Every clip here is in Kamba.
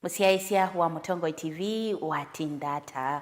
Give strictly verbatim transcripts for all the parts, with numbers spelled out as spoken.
Mũsyaĩĩsya wa Mũtongoi T V watinda ata?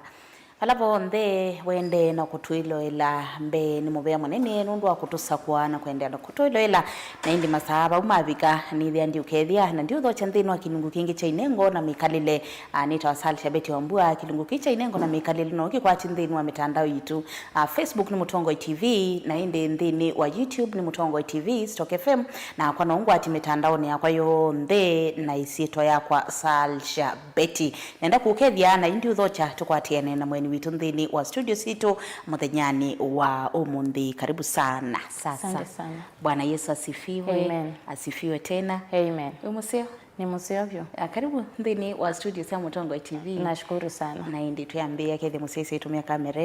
Vala vonthe wendee na kũtwĩloela, mbee nĩ mũvea mũnene nũndũ wa kũtũsakũa na kũendeea na kũtwĩloela. Na ĩndĩ masaa vau mavika, nĩthĩa ndiũkethya na ndiũthokya nthĩnĩ wa kĩlungu kĩngĩ kya inengo na mĩkalĩle. Ah, nĩtawa Sal Shabeti wa Mbua. Kĩlungu kĩĩ kya inengo na mĩkalĩle no kĩkwati nthĩnĩ wa mĩtandao yitũ. Ah, Facebook nĩ Mũtongoi T V, na ĩndĩ nthĩnĩ wa YouTube nĩ Mũtongoi T V, Stock F M, nakwa no ngwati mĩtandaonĩ yakwa yonthe na ĩsyĩtwa yakwa Sal Shabeti. Nenda kũkethya na ĩndĩ ũthokya tũkwatĩane na mweni witũ nthĩnĩ wa studio sitũ mũthenyanĩ wa ũmũnthĩ. Karibu sana. Sasa. Asante sana. Bwana Yesu asifiwe. Amen. Asifiwe tena. Amen. Wĩ mũseo? Nĩ mũseo vyũ. Ah, karibu nthĩnĩ wa studio sya Mũtongoi T V. Nashukuru sana. Na ĩndĩ twĩambĩĩa kethya mũsyaĩĩsya ĩtũmĩa kamera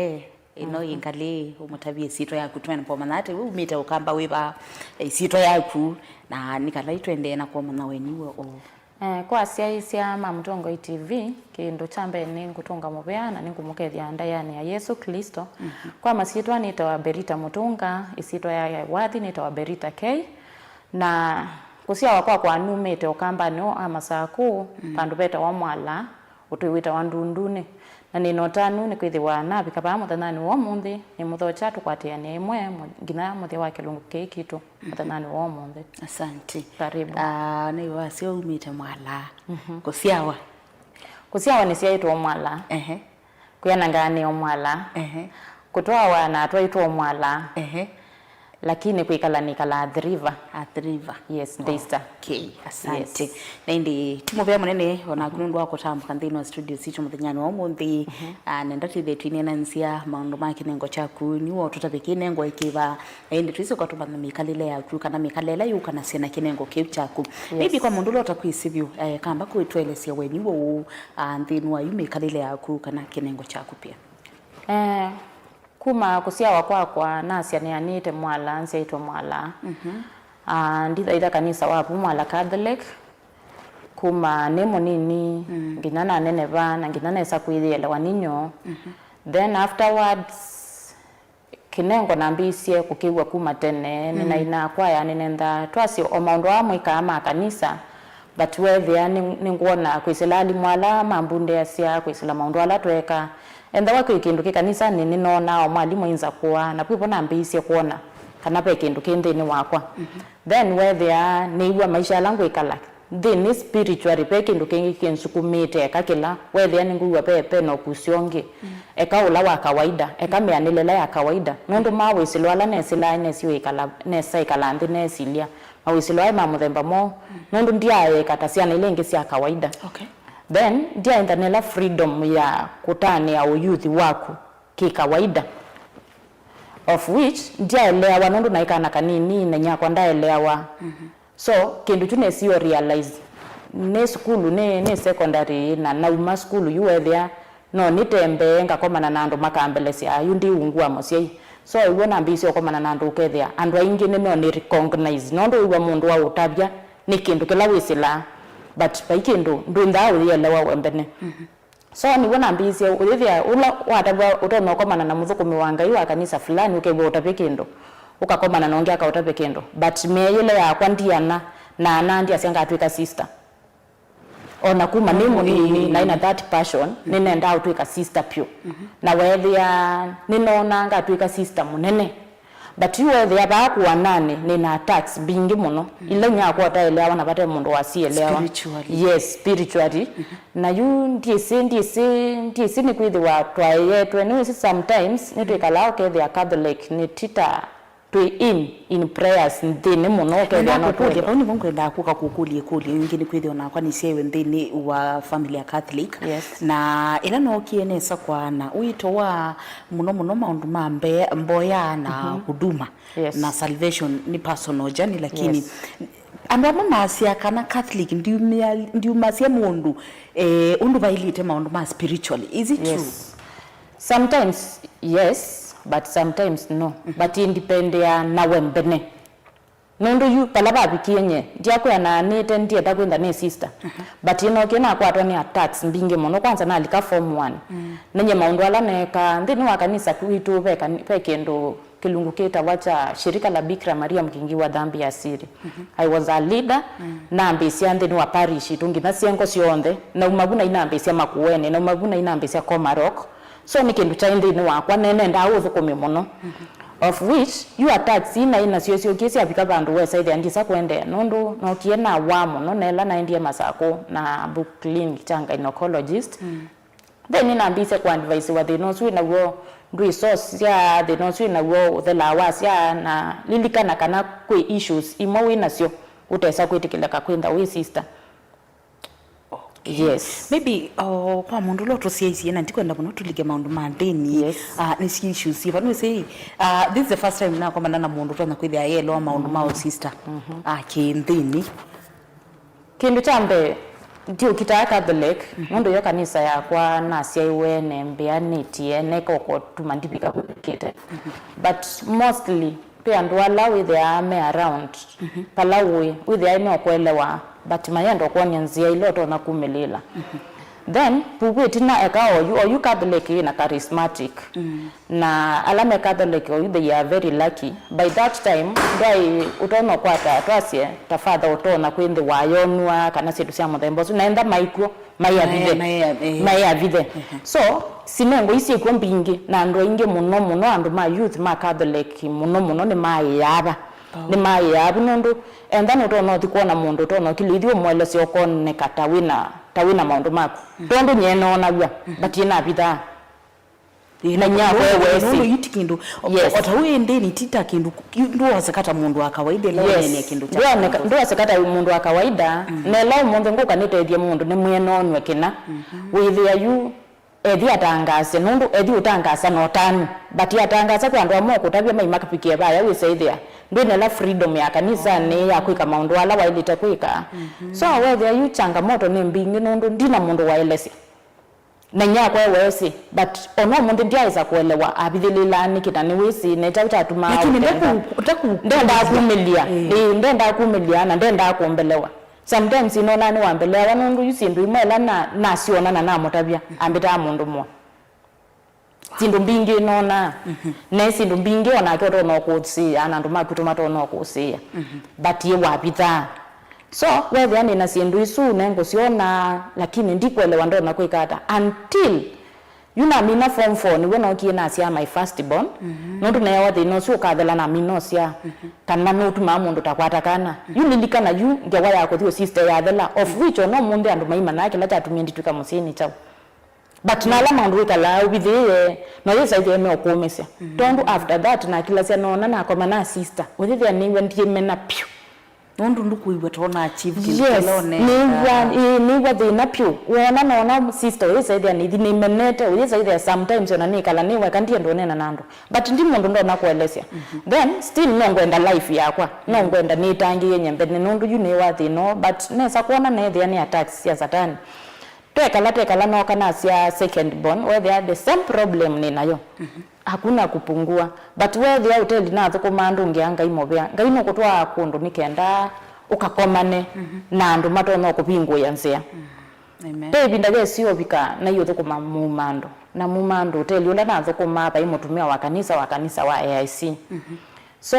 ĩno ĩ ngalĩ, ũmũtavye ĩsyĩtwa yaku, twende kũmanya atĩ we umĩte Ũkamba wĩva, ĩsyĩtwa yaku, na nĩ kana ĩtwendee na kũmanya wenyu we ũũ. Eh, kwa asyaĩĩsya ma Mũtongoi T V, kĩndũ kya mbee nĩ ngũtũnga mũvea na nĩ ngũmũkethya ndaĩanĩ ya Yesũ Klĩsto. Mhm. Kwa masyĩtwa nĩtawa Berita Mũtũnga, ĩsyĩtwa ya wathi nĩtawa Berita K. Na kũsyawa kwakwa numĩte Ũkambanĩ wa Masakũ, mm, vandũ vetawa Mwala, ũtũĩ wĩtawa Ndundunĩ. Na nĩ na ũtanu nĩ kwĩthĩwa navika vaa mũthenyanĩ wa ũmũnthĩ, nĩmũthokya tũkwatĩanĩe ĩmwe mũ-, nginya mũthya wa kĩlungu kĩĩ kitũ, mhm, mũthenyanĩ wa ũmũnthĩ. Asante. Karibu. Ah, nĩ wasya umĩte Mwala. Mhm. Kũsyawa? Kũsyawa nĩsyaĩtwe Mwala. Ehe. Kwĩanangaa nĩ o Mwala. Ehe. Kũtwawa na atwaĩtwe o Mwala. Ehe. Lakini kwĩkala nĩkalaa Athi River. Athi River. Yes, Daystar. Okay, asante. Yes. Na ĩndĩ ti mũvea mũnene o naku nũndũ wa kũtambũka nthĩnĩ wa studio sitũ mũthenyanĩ wa ũmũnthĩ. Mhm. Ah, nenda twĩthĩe twĩneenanĩsya maũndũ ma kĩnengo kyaku, nĩw'o tũtavye kĩnengo ĩkĩva, na ĩndĩ twĩsĩ ũkatũmanya mĩkalĩle yaku kana mĩkalĩle ĩla yũkanasya na kĩnengo kĩu kyaku. Yes. Maybe kwa mũndũ ũla ũtakwĩsĩ vyũ, eh, kamba kwĩtũelesya wenyu ũũ, ah, nthĩnĩ wa yu mĩkalĩle yaku kana kĩnengo kyaku pia. Eh, kuma kũsyawa kwakwa nasya nĩanĩte Mwala, nsyaĩtwe Mwala. Mhm. Ah, ndithaitha kanisa wa vu Mwala Catholic. Kuma nĩ mũnini, mm, nginya naneneva, na nginya nesa kwĩyĩelewa ninyo. Mhm. Then afterwards, kĩnengo nambĩĩisye kũkĩw'a kuma tene, mm, nĩnainaa kwaya, nĩnendaa twasye o maũndũ aa mwĩkaa ma kanisa, but weethĩa nĩ, nĩngwona kwĩsĩla alimũ ala mambundeasya, kwĩsĩla maũndũ ala tweekaa. Ethĩwa kwĩ kĩndũ kĩ kanisanĩ, nĩnoonaa o mwalimũ ainza kũaa, na kwĩvo nambĩĩisye kwona kana ve kĩndũ kĩ nthĩnĩ wakwa. Mhm. Then weethĩa nĩĩw'a maisha ala ngwĩkala, nthĩnĩ spiritually, ve kĩndũ kĩngĩ kĩnsukumĩte eka kĩla, weethĩa nĩngwĩw'a ve, ve na ũkusyo ũngĩ. Mm. Eka ũla wa kawaida, eka mĩanĩle ĩla ya kawaida. Nũndũ ma wĩsĩlo ala nesĩlaa, nesi wĩkala, nesa ĩkala nthĩ nesilya. Mawĩsĩlo aĩ ma mũthemba mwaũ? Mm. Nũndũ ndyaaĩka ta syana ila ingĩ sya kawaida. Okay. Then, ndyaenda nela freedom ya kũtanĩa ũyuthi waku kĩ kawaida. Of which, ndyaeleawa nũndũ naĩ kana kanini, na nyakwa ndaeleawa. Mhm. So, kĩndũ kyu nesio realize, nĩ sukulu, nĩ, nĩ secondary, na nauma sukulu yu weethĩa, no nĩtembee ngakomana na andũ makambelesya, yu ndi ungu wa mũsyai. So, ĩw'o nambĩĩisye ũkomana na andũ ũkethĩa, andũ aingĩ nĩmeo nĩ recognize, nũndũ wĩw'a mũndũ aũtavya, nĩ kĩndũ kĩla wĩsĩlaa, but vai kĩndũ ndwĩnthaa ũyĩelewa we mbene. Mhm. So, nĩw'o nambĩĩisye ũyĩthĩa ũla watavw'a ũtonya ũkomana na mũthũkũmi wa Ngai wa kanisa fulani, ũkew'a ũtavye kĩndũ, ũkakomana na ũngĩ akaũtavya kĩndũ. But mĩeĩle yakwa ndiana na ana ndyasya ngatw'ĩka sister. O na kuma nĩ mũnini, naĩ na that passion, nĩnendaa ũtw'ĩka sister pyũ. Mhm. Na weethĩa nĩnoonaa ngatw'ĩka sister mũnene. But yu weethĩa vaa kũananĩ, nĩ na attacks mbingĩ mũno. Mm. Ila inyakwa ũtaeleawa na vate mũndũ wasieleawa. Spiritually. Yes, spiritually. Mhm. Na yu ndyĩsĩ, ndyĩsĩ, ndyĩsĩ nĩ kwĩthĩwa twaeyetwe. Nĩwĩsĩ sometimes nĩtwĩkalaa ũkethĩa Catholic nĩ tita twĩ in, in prayers nthĩnĩ mũno ũkethĩa no twende. Vau nĩvo ngwendaa kũka kũkũlya ĩkũlyo yĩngĩ, nĩ kwĩthĩwa nakwa nĩsyaĩwe nthĩnĩ wa family ya Catholic. Yes. Na ĩla nookie nesa kwana ũito wa mũno mũno maũndũ ma mbea, mboya na, mhm, huduma. Yes. Na salvation nĩ personal journey, lakini, yes, andũ amwe masyaa kana Catholic ndiumia-, ndiumasya mũndũ, eh, ũndũ vailĩte maũndũ ma spiritually. Is it true? Yes. Sometimes yes, but sometimes no. Mhm. But independea nawe mbene. Nũndũ yu vala vavikie nye, ndyakwĩa naanĩte ndyenda kwĩntha nĩ sister. Mhm. But ĩnokie nakwatwa nĩ attacks mbingĩ mũno. Kwanza nalika form one. Mm. Nenye maũndũ ala neekaa nthĩnĩ wa kanisa witũ ve kani-, ve kĩndũ kĩlungu kĩtawa kya Shirika la Bikira Maria Mkingi wa Dhambi ya Siri. I was a leader, nambĩĩsya nthĩnĩ wa parish itũ nginya syengo syonthe, nauma vu na inambĩĩsya Makueni, nauma vu na inambĩĩsya Komarok. So nĩ kĩndũ kyaĩ nthĩnĩ wakwa, na nendaa ũthũkũmi mũno. Of which, yu attacks ii naĩ nasyo syũkie syavika vandũ wesa ĩthĩa ndisa kũendeea, nũndũ nookie nawaa mũno, na ĩla naendie Masakũ na book clinic kya gynecologist. Then nĩnambĩĩsye kũadvaisiwa thĩna ũsu wĩ naw'o, ndwĩ source sya thĩna ũsu wĩ naw'o, ũthelaa wasya, na lilikana kana kwĩ issues imwe wĩ nasyo ũtesa kwĩtĩkĩlĩka kwĩntha wĩ sister. Okay. Yes. Maybe, oh, kwa mũndũ ũla ũtũsyaisye, na ndikwenda mũno tũlike maũndũ ma nthĩnĩ. Yes. Ah, nĩ si issues syĩva? Nĩwĩsĩ, ah, this is the first time nakomana na mũndũ ũtonya kwĩthĩa aelewa maũndũ ma ũ sister. Ah, kĩnthĩnĩ. Kĩndũ kya mbee, ndiũkitaa Catholic, nũndũ yo kanisa yakwa nasyaiwe, nembĩanĩtie, neka ũkotuma ndivika kwĩkĩte. But mostly, twĩ andũ ala wĩthĩaa me around, vala ũĩ, wĩthĩaa me ũkũelewa, but mayenda ũkwony'a nzĩa ila ũtonya kumĩlĩĩla. Then, vuvu ĩtina eka oyu, oyu Catholic ĩna charismatic. Na ala me Catholic oyu, they are very lucky. By that time, ndwaĩ ũtonya ũkwata, twasye, ta father ũtonya kwĩthĩwa ayonw'a, kana syĩndũ sya mũthemba ũsu. Na enda maikw'o, maiavithe. Maya-, maya-, eh. Maiavithe. So, sinengo ii syĩkw'o mbingĩ, na andũ aingĩ mũno mũno, andũ ma youth ma Catholic mũno mũno, nĩmaĩaa va. Nĩmaĩaa vu nũndũ, enda nũtonya ũthi kwona mũndũ, ũtonya ũkilĩthi ũmũelesya ũkoneka ta wĩna, ta wĩna maũndũ maku. Tondũ nyie noonaw'a, but ĩnavithaa. Ĩĩ, na nũndũ, nyakwa nũndũ, wesĩ. Nũndũ yu ti kĩndũ, o, yes, o ta wĩ ndĩni, ti ta kĩndũ, yu ndwoseka ta mũndũ wa kawaida ĩla, yes, ũneenea kĩndũ kya, ndwoneka, mũndũ, ndwoseka ta mũndũ wa kawaida, na ĩla ũmũnthĩ ngũka nĩtethye mũndũ nĩmwĩe noonw'e kĩna, wĩthĩa yu ethi atangaase, nũndũ ethi ũtangaasa na ũtanu, but atangaasa kwĩ andũ amwe ũkũtavya mai makavikie vaya wĩsaĩthĩa ndwĩna ĩla freedom ya kanisanĩ ya kwĩka maũndũ ala waĩlĩte kwĩka. So wethĩa yu changamoto nĩ mbingĩ nũndũ ndina mũndũ waelesya. Na nyakwa weesĩ, but ona ũmũnthĩ ndyaaĩsa kũelewa avithĩlĩlaa nĩkĩ, na nĩwĩsĩ, na kyaũ kyatumaa. Lakini ũtenda. Ndeku-, ndeku-, ndendaa kumĩlya. Ĩĩ. Ĩĩ, ndendaa kumĩlya, na ndendaa kũmbelewa. Sometimes nonaa nĩwambeleawa nũndũ yu syĩndũ imwe ila na-, nasyona na namũtavya, ambĩtaa mũndũ mũa. Syĩndũ mbingĩ nonaa. Na syĩndũ mbingĩ onake ũtonya kũsĩĩa, na andũ maku tũmatonya kũsĩĩa. But ye wavithaa. So, wethĩa nĩ na syĩndũ isu, nengũsyona, lakini ndikũelewa ndonya kwĩka ata. Until yu namina form four, nĩw'o nookie nasyaa my first born. Nũndũ neewa thĩna ũsu ũkathela namina ũsyaa. Kana nũtumaa mũndũ takwata kana. Yu lilikana yu ngewa ya kũthi ũ sister yathela, of which ona ũmũnthĩ andũ maimanaa kĩla kyatumie nditw'ĩka mũsyĩ nĩ kyaũ. But na ala maũndũ wĩkalaa ũvithĩĩe, no yĩsa ĩthĩe meũkũũmĩsya. Tondũ after that, nakilasya noona nakoma na sister. Ũyĩthĩa nĩw'a ndyĩmena pyũ. Nũndũ ndũkũĩw'a tona achieve kĩndũ, yes, kĩla ũnendaa. Nĩw'a, ĩĩ, nĩw'a thĩna pyũ. Wona noona sister ũyĩsa ĩthĩa nĩthi nĩmenete, ũyĩsa ĩthĩa sometimes ona nĩkala nĩweka ndienda ũneena na andũ. But ndi mũndũ ndonya kũelesya. Then, still no ngwenda life yakwa. No ngwenda nĩtangĩĩe nyie mbene nũndũ yu nĩwa thĩna ũũ. But nesa kwona neethĩa nĩ attacks sya Satani. Twekala, twekala nooka nasya second born, weethĩa the same problem nĩ nayo. Hakuna kupungua. But weethĩa ũteli nathũkũmaa ndũngĩa Ngai mũvea. Ngai nũkũtwaa kũndũ nĩ kenda ũkakomane na andũ matonya kũvingũĩa nzĩa. Amen. Ve ĩvinda yesi ũvika na iũthũkũma mumando. Na mumando ũteli ũla nathũkũmaa vai mũtumĩa wa kanisa, wa kanisa wa A I C. So,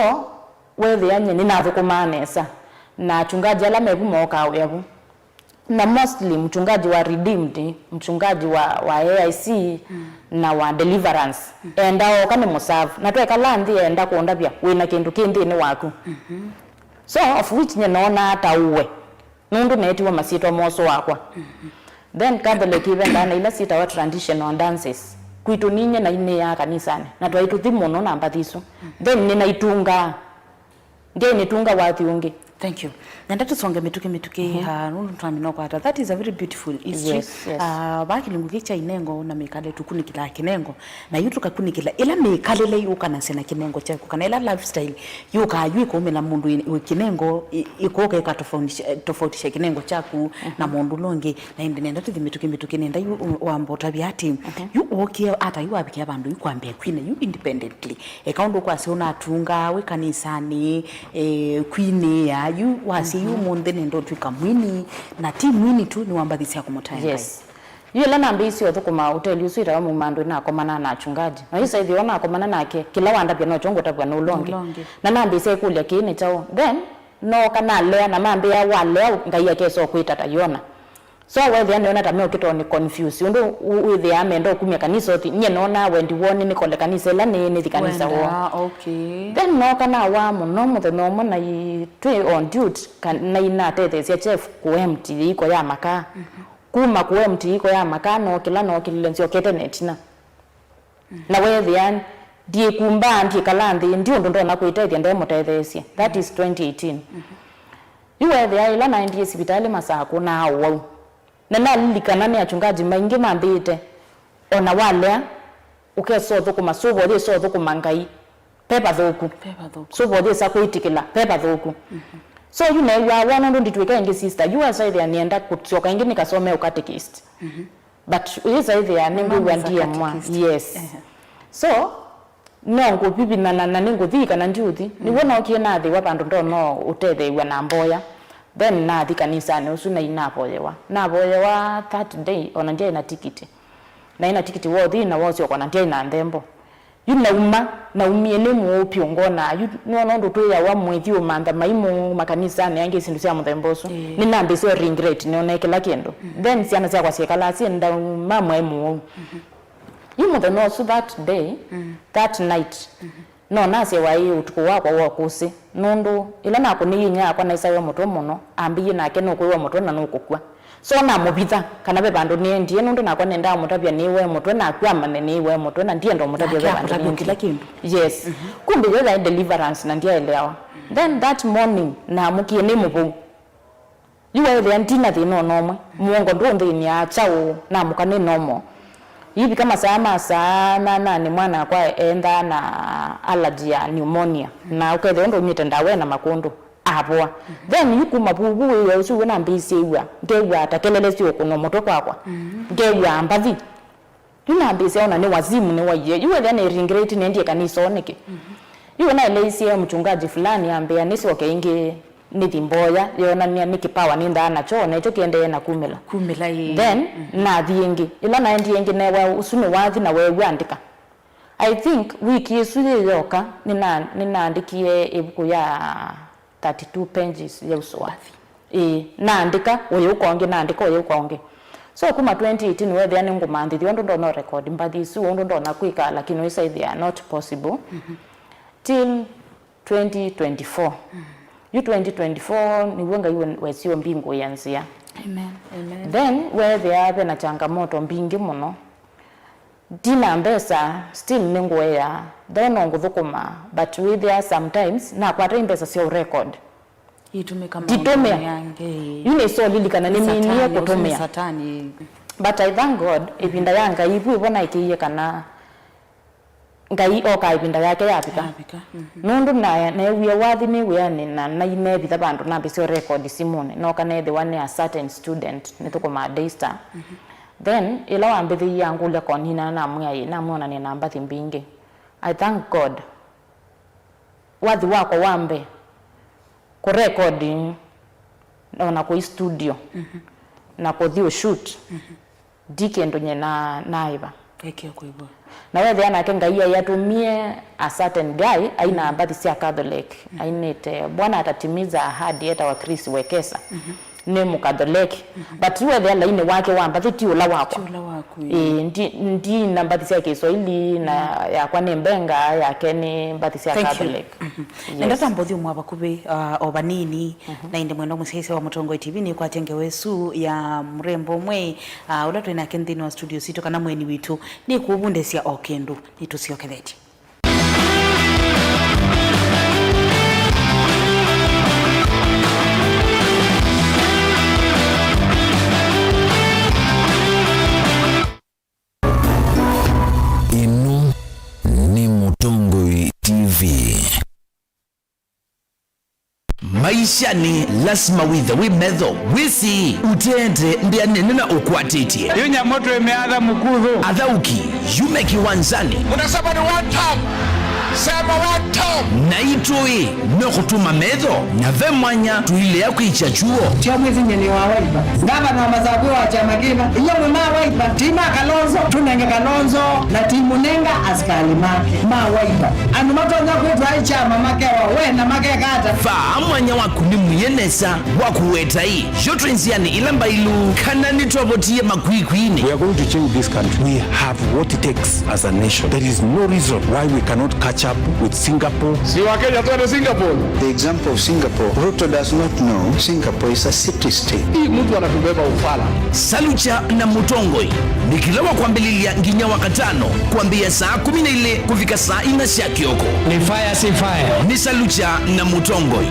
weethĩa nyie nĩnathũkũmaa nesa. Na achungaji ala mevu mookaa wĩa vu. Na mostly mchungaji wa Redeemed, mchungaji wa, wa A I C na wa Deliverance. Enda oka nĩ mũsavu. Na twekala nthĩ enda kũndavya, wĩna kĩndũ kĩ nthĩnĩ waku. So, of which nye noonaa ta ũwe. Nũndũ neetiwe masyĩtwa mosũ wakwa. Then Catholic ivendaa na ila syĩtawa traditional dances. Kwitũ ninye nainĩaa kanisanĩ. Na twaitũthi mũno na mbathi isu. Then nĩnaitungaa. Ndiaĩ nĩtunga wathi ũngĩ. Thank you. Nenda tũsonge mĩtũkĩ mĩtũkĩ, ah, nũndũ twamina ũkwata. That is a very beautiful history. Yes, yes. Ah, vaa kĩlungu kĩ kya inengo na mĩkalĩle tũkunĩkĩlaa kĩnengo. Na yu tũkakunĩkĩla ĩla mĩkalĩle yũkanasya na kĩnengo kyaku, kana ĩla lifestyle yũkaa yu ĩkaumĩla mũndũ wĩ, wĩ kĩnengo, ĩ-, ĩkũka ĩkatofautisha, tofautisha kĩnengo kyaku na mũndũ ũla ũngĩ. Na ĩndĩ nenda tũthi mĩtũkĩ mĩtũkĩ, nenda yu wamba ũtavya atĩ, yu wookie ata, yu wavikĩa vandũ yu kwambĩa kwina yu independently. Eka ũndũ ũkwasya ũnatungaa wĩ kanisanĩ, eh, kwinĩĩa, yu wasya yu ũmũnthĩ nenda ũtw'ĩka mwini, na ti mwini tu, nĩwambathisya kũmũtaĩa Ngai. Yes. Yu ĩla nambĩĩisye ũthũkũma ũteli ũsu ĩtawa Mumandũ, nakomana na achungaji. Na ĩsa ĩthĩwa nakomana nake, kĩla wandavya nokyo ngũtavw'a nĩ ũla ũngĩ. Ũla ũngĩ. Na nambĩĩsya ĩkũlya, kĩĩ nĩ kyaũ? Then, nooka nalea, na mambĩa, walea, Ngai akesa ũkwĩta ta Yona. So, weethĩa nĩona ta meũkĩtwa nĩ confuse. Ũndũ wĩthĩaa menda ũkumya kanisa ũthi, nyie noonaa wendi woo nĩnĩkole kanisa ĩla nĩĩ nĩthi kanisa woo. Wendaa, okay. Then nooka nawaa mũno mũthenya ũmwe na i-, twĩ on duty, ka-, na inatetheesya chef kũ empty ĩiko ya makaa. Mhm. Kuma kũ empty ĩiko ya makaa nookĩla, nookĩlile nzyokete na ĩtina. Mhm. Na weethĩa ndiĩkumbaa, ndiĩkalaa nthĩ, ndi ũndũ ndonya kwĩtethya ndemũtetheesye. That is twenty eighteen. Mhm. Yu weethĩa ĩla naendie sivitalĩ Masakũ, naa ũwau. Na nalilikana nĩ achungaji maingĩ mambĩĩte, o na walea, ũkesa ũthũkũma, sũva ũyĩsa ũthũkũma Ngai, ve vathũku. Ve vathũku. Sũva ũyĩsa kwĩtĩkĩla, ve vathũku. Mhm. So, yu neew'aa woo nũndũ nditw'ĩka ĩngĩ sister, yu esa ĩthĩa nĩenda kũsyoka ĩngĩ nĩkasome ũ catechist. Mhm. But ĩsa ĩthĩa nĩngwĩw'a ndiemwa. Yes. Ehe. So, no ngũvivinyana na nĩngũthi kana ndiũthi. Nĩw'o nookie nathĩwa vandũ ndonya ũtetheew'a na mboya. Then nathi kanisanĩ ũsu na inavoyewa. Navoyewa that day, ona ndyaĩ na tikiti. Naĩ na tikiti wa ũthi na wa ũsyoka, ona ndyaĩ na nthembo. Yu nauma, naumie nĩ mũũpyu ngona. Yu nĩwona ũndũ twĩawa mwĩthi ũmantha maimũ makanisanĩ angĩ syĩndũ sya mũthemba ũsu. Ĩĩ. Nĩnambĩĩsye regret nĩone kĩla kĩndũ. Mm. Then syana syakwa syĩkalaa syĩ ndauma mwaĩ mũwau. Mhm. Yu mũthenya ũsu, that day, mm, that night, mhm, no nasye waĩ ũtukũ wakwa wa ũkũsĩ, nũndũ ĩla nakũnĩie inyia yakwa naĩsawe mũtwe mũno, ambĩie nake nũkwĩwa mũtwe na nũkũkw'a. So namũvitha kana ve vandũ nĩendie, nũndũ nakwa nĩendaa mũtavya nĩĩwe mũtwe, naku amanye nĩĩwe mũtwe, na ndienda ũmũtavya ve vandũ nĩendie. Nake akũtavya kĩla kĩndũ. Yes. Mhm. Kumbe yethaĩ deliverance na ndyaeleawa. Then that morning, naamũkie nĩ mũvou. Yu weethĩa ndina thĩna o na ũmwe. Mũongo ndũnthĩnĩaa kyaũ, namũka nĩ normal. Yĩvika masaa ma saa nyanyanĩ mwanakwa enthaa na allergy ya pneumonia. Na ũkethĩa ũndũ ũnyw'ĩte ndawa ena makũndũ, avoa. Then yu kuma vu, vu wĩa ũsu wĩ nambĩĩsye ĩw'a, ngew'a ta kelele syũkũnwa mũtwe kwakwa. Ngew'a mbathi. Yu nambĩĩsya ona nĩ wazimu nĩwaie. Yu wethĩa nĩ ringirĩti nendie kanisoonĩ kĩ. Mhm. Yu naeleisye mchungaji fulani ambĩa nĩsyoke ĩngĩ nĩthi mboya, yonania nĩ kĩpawa nĩnthaa nakyo, na ekyo kĩendee na kumĩla. Kumĩla, ĩĩ. Then, mhm, nathi ĩngĩ. Ĩla naendie ĩngĩ newa ũsu nĩ wathi na weew'a andĩka. I think wiki ĩsu yĩ yoka, nĩna-, nĩnaandĩkie ĩvuku ya thirty-two pages ya ũsũa. Mbathi. Ĩĩ, naandĩka ũyũka ũngĩ, naandĩka ũyũka ũngĩ. So, kuma twenty eighteen weethĩa nĩngũmanthĩthya ũndũ ndonya record mbathi isu, ũndũ ndonya kwĩka, lakini wĩsa ĩthĩa not possible. Mhm. Till twenty twenty-four. Mhm. Yu twenty twenty-four nĩw'o Ngai we-, wesie ũmbingũĩa nzĩa. Amen, amen. Then, weethĩa ve na changamoto mbingĩ mũno. Ndina mbesa, still nĩngũea, though no ngũthũkũma, but wĩthĩa sometimes nakwata imbesa sya ũrecord. Itũmĩka maũndũ angĩ. Nditũmĩa. Yu nĩsolilikana nĩminie kũtũmĩa. Satani, ũsu nĩ Satani. But I thank God, ĩvinda ya Ngai vu ĩvo naĩkĩie kana Ngai okaa ĩvinda yake yavika. Yavika, mhm. Nũndũ na-, neewie wathi nĩ wĩanĩ na nainevitha vandũ nambĩsya record simũnĩ, nooka neethĩwa nĩ a certain student nĩthũkũmaa Daystar. Mhm. Then, ĩla wambĩthĩie angũlya konina namwĩa ĩ, namwonanĩa na mbathi mbingĩ. I thank God. Wathi wakwa wa mbee, kũrekodi, ona kũi studio, mhm, na kũthi ũshoot, mhm, ndi kĩndũ nye na, naĩva. Eke kwĩvwa. Na wethĩa nake Ngai aiatũmie a certain guy, aina, mhm, mbathi sya Catholic, mhm, ainĩte, Bwana atatimiza ahadi, etawa Chris Wekesa. Mhm. Nĩ Mũkatholeki. Mhm. But wethĩa lainĩ wake wa mbathi ti ũla wakwa. Ti ũla waku, ĩĩ. Ĩĩ, ndi, ndi na mbathi sya Kĩswaili, na, mm, yakwa nĩ Mbenga, yake nĩ mbathi sya Catholic. Thank you. Mhm. Yes. Nenda tamba ũthyũmũa vakuvĩ, uh, o vanini, mhm, na ĩndĩ mwendwa mũsyaĩĩsya wa Mũtongoi T V nĩkwatya ngewa ĩsu ya mũrembo ũmwe, uh, ũla twĩ nake nthĩnĩ wa studio sitũ, kana mũeni witũ, nĩkũvundĩsya o kĩndũ, nĩtũsyokethetye. Ĩno nĩ Mũtongoi T V. Maishanĩ, lasima wĩthe wĩ metho, wĩsĩ, ũteete mbĩa nene na ũkwatĩtye. Yu nyamũ twĩmĩatha mũkuthũ. Athaũki, yume kĩwanzanĩ. Munasaba ni one term. Sema wa Tom. Na itũĩ no kũtuma metho, na ve mwanya tũilea kwĩkya kyuo. Kya mwĩsĩ nyie nĩ wa Wiper. Ngavana wa Masaku wa kyama kĩna. Inyuĩ mwĩ ma Wiper. Ti ma Kalonzo, tũnenge Kalonzo, na ti mũnenga asikalĩ make. Ma Wiper. Andũ matonya kwĩtwa kyama makewa, we na makeka ata? Vaa mwanya waku nĩ mũye nesa wa kũweta ĩ. Yo twĩ nzĩanĩ ĩla mbailu, kana nĩtwavotie makwikwiinĩ? We are going to change this country. We have what it takes as a nation. There is no reason why we cannot catch up with Singapore. Si wa Kenya twende Singapore? The example of Singapore, Ruto does not know Singapore is a city state. Hii mtu anatubeba ufala. Salucha na Mũtongoi nĩ kĩla wa kwambĩlĩlya nginya wa katano, kwambĩĩa saa kũmi na ilĩ kũvika saa ina sya kĩoko. Nĩ fire, si fire. Nĩ Salucha na Mũtongoi.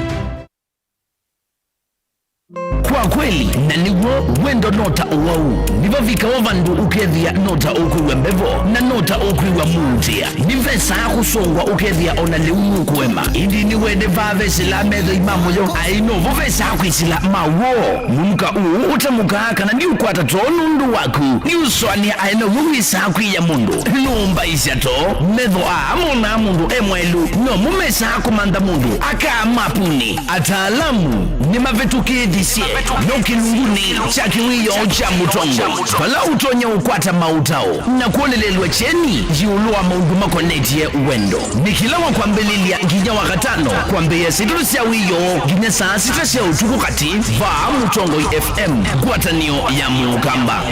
Kwa kweli, na nĩw'o, wendo no ta ũwau. Nĩvavikawa vandũ ũkethĩa no ta ũkwĩw'a mbevo, na no ta ũkwĩw'a mũutĩa. Nĩvesaa kũsũngwa ũkethĩa o na lĩu nũkũema. Ĩndĩ nĩwende vaa vesĩlaa methoi ma mũyo, aĩ novo vesaa kwĩsĩla ma w'o. Mũnuka ũũ ũtamũkaa kana ndiũkwata too nũndũ waku, nĩũsũanĩa aĩ now'o wĩsaa kwĩya mũndũ. Nũmbaisya too, metho aa monaa mũndũ e mwaĩlu, nomo mesaa kũmantha mũndũ akaa mapuni. Ataalamu nĩmavĩtũkĩĩthisye no kĩlungunĩ kya kĩwĩoo kya Mũtongoi, vala ũtonya ũkwata maũtao na kwonelelw'a kyeni ĩũlũ wa maũndũ makonetye wendo. Nĩ kĩla wa kwambĩlĩlya nginya wa katano, kwambĩĩa saa itatũ sya wĩoo nginya saa sita sya ũtukũ katĩ, vaa Mũtongoi F M, ngwatanĩo ya Mũkamba.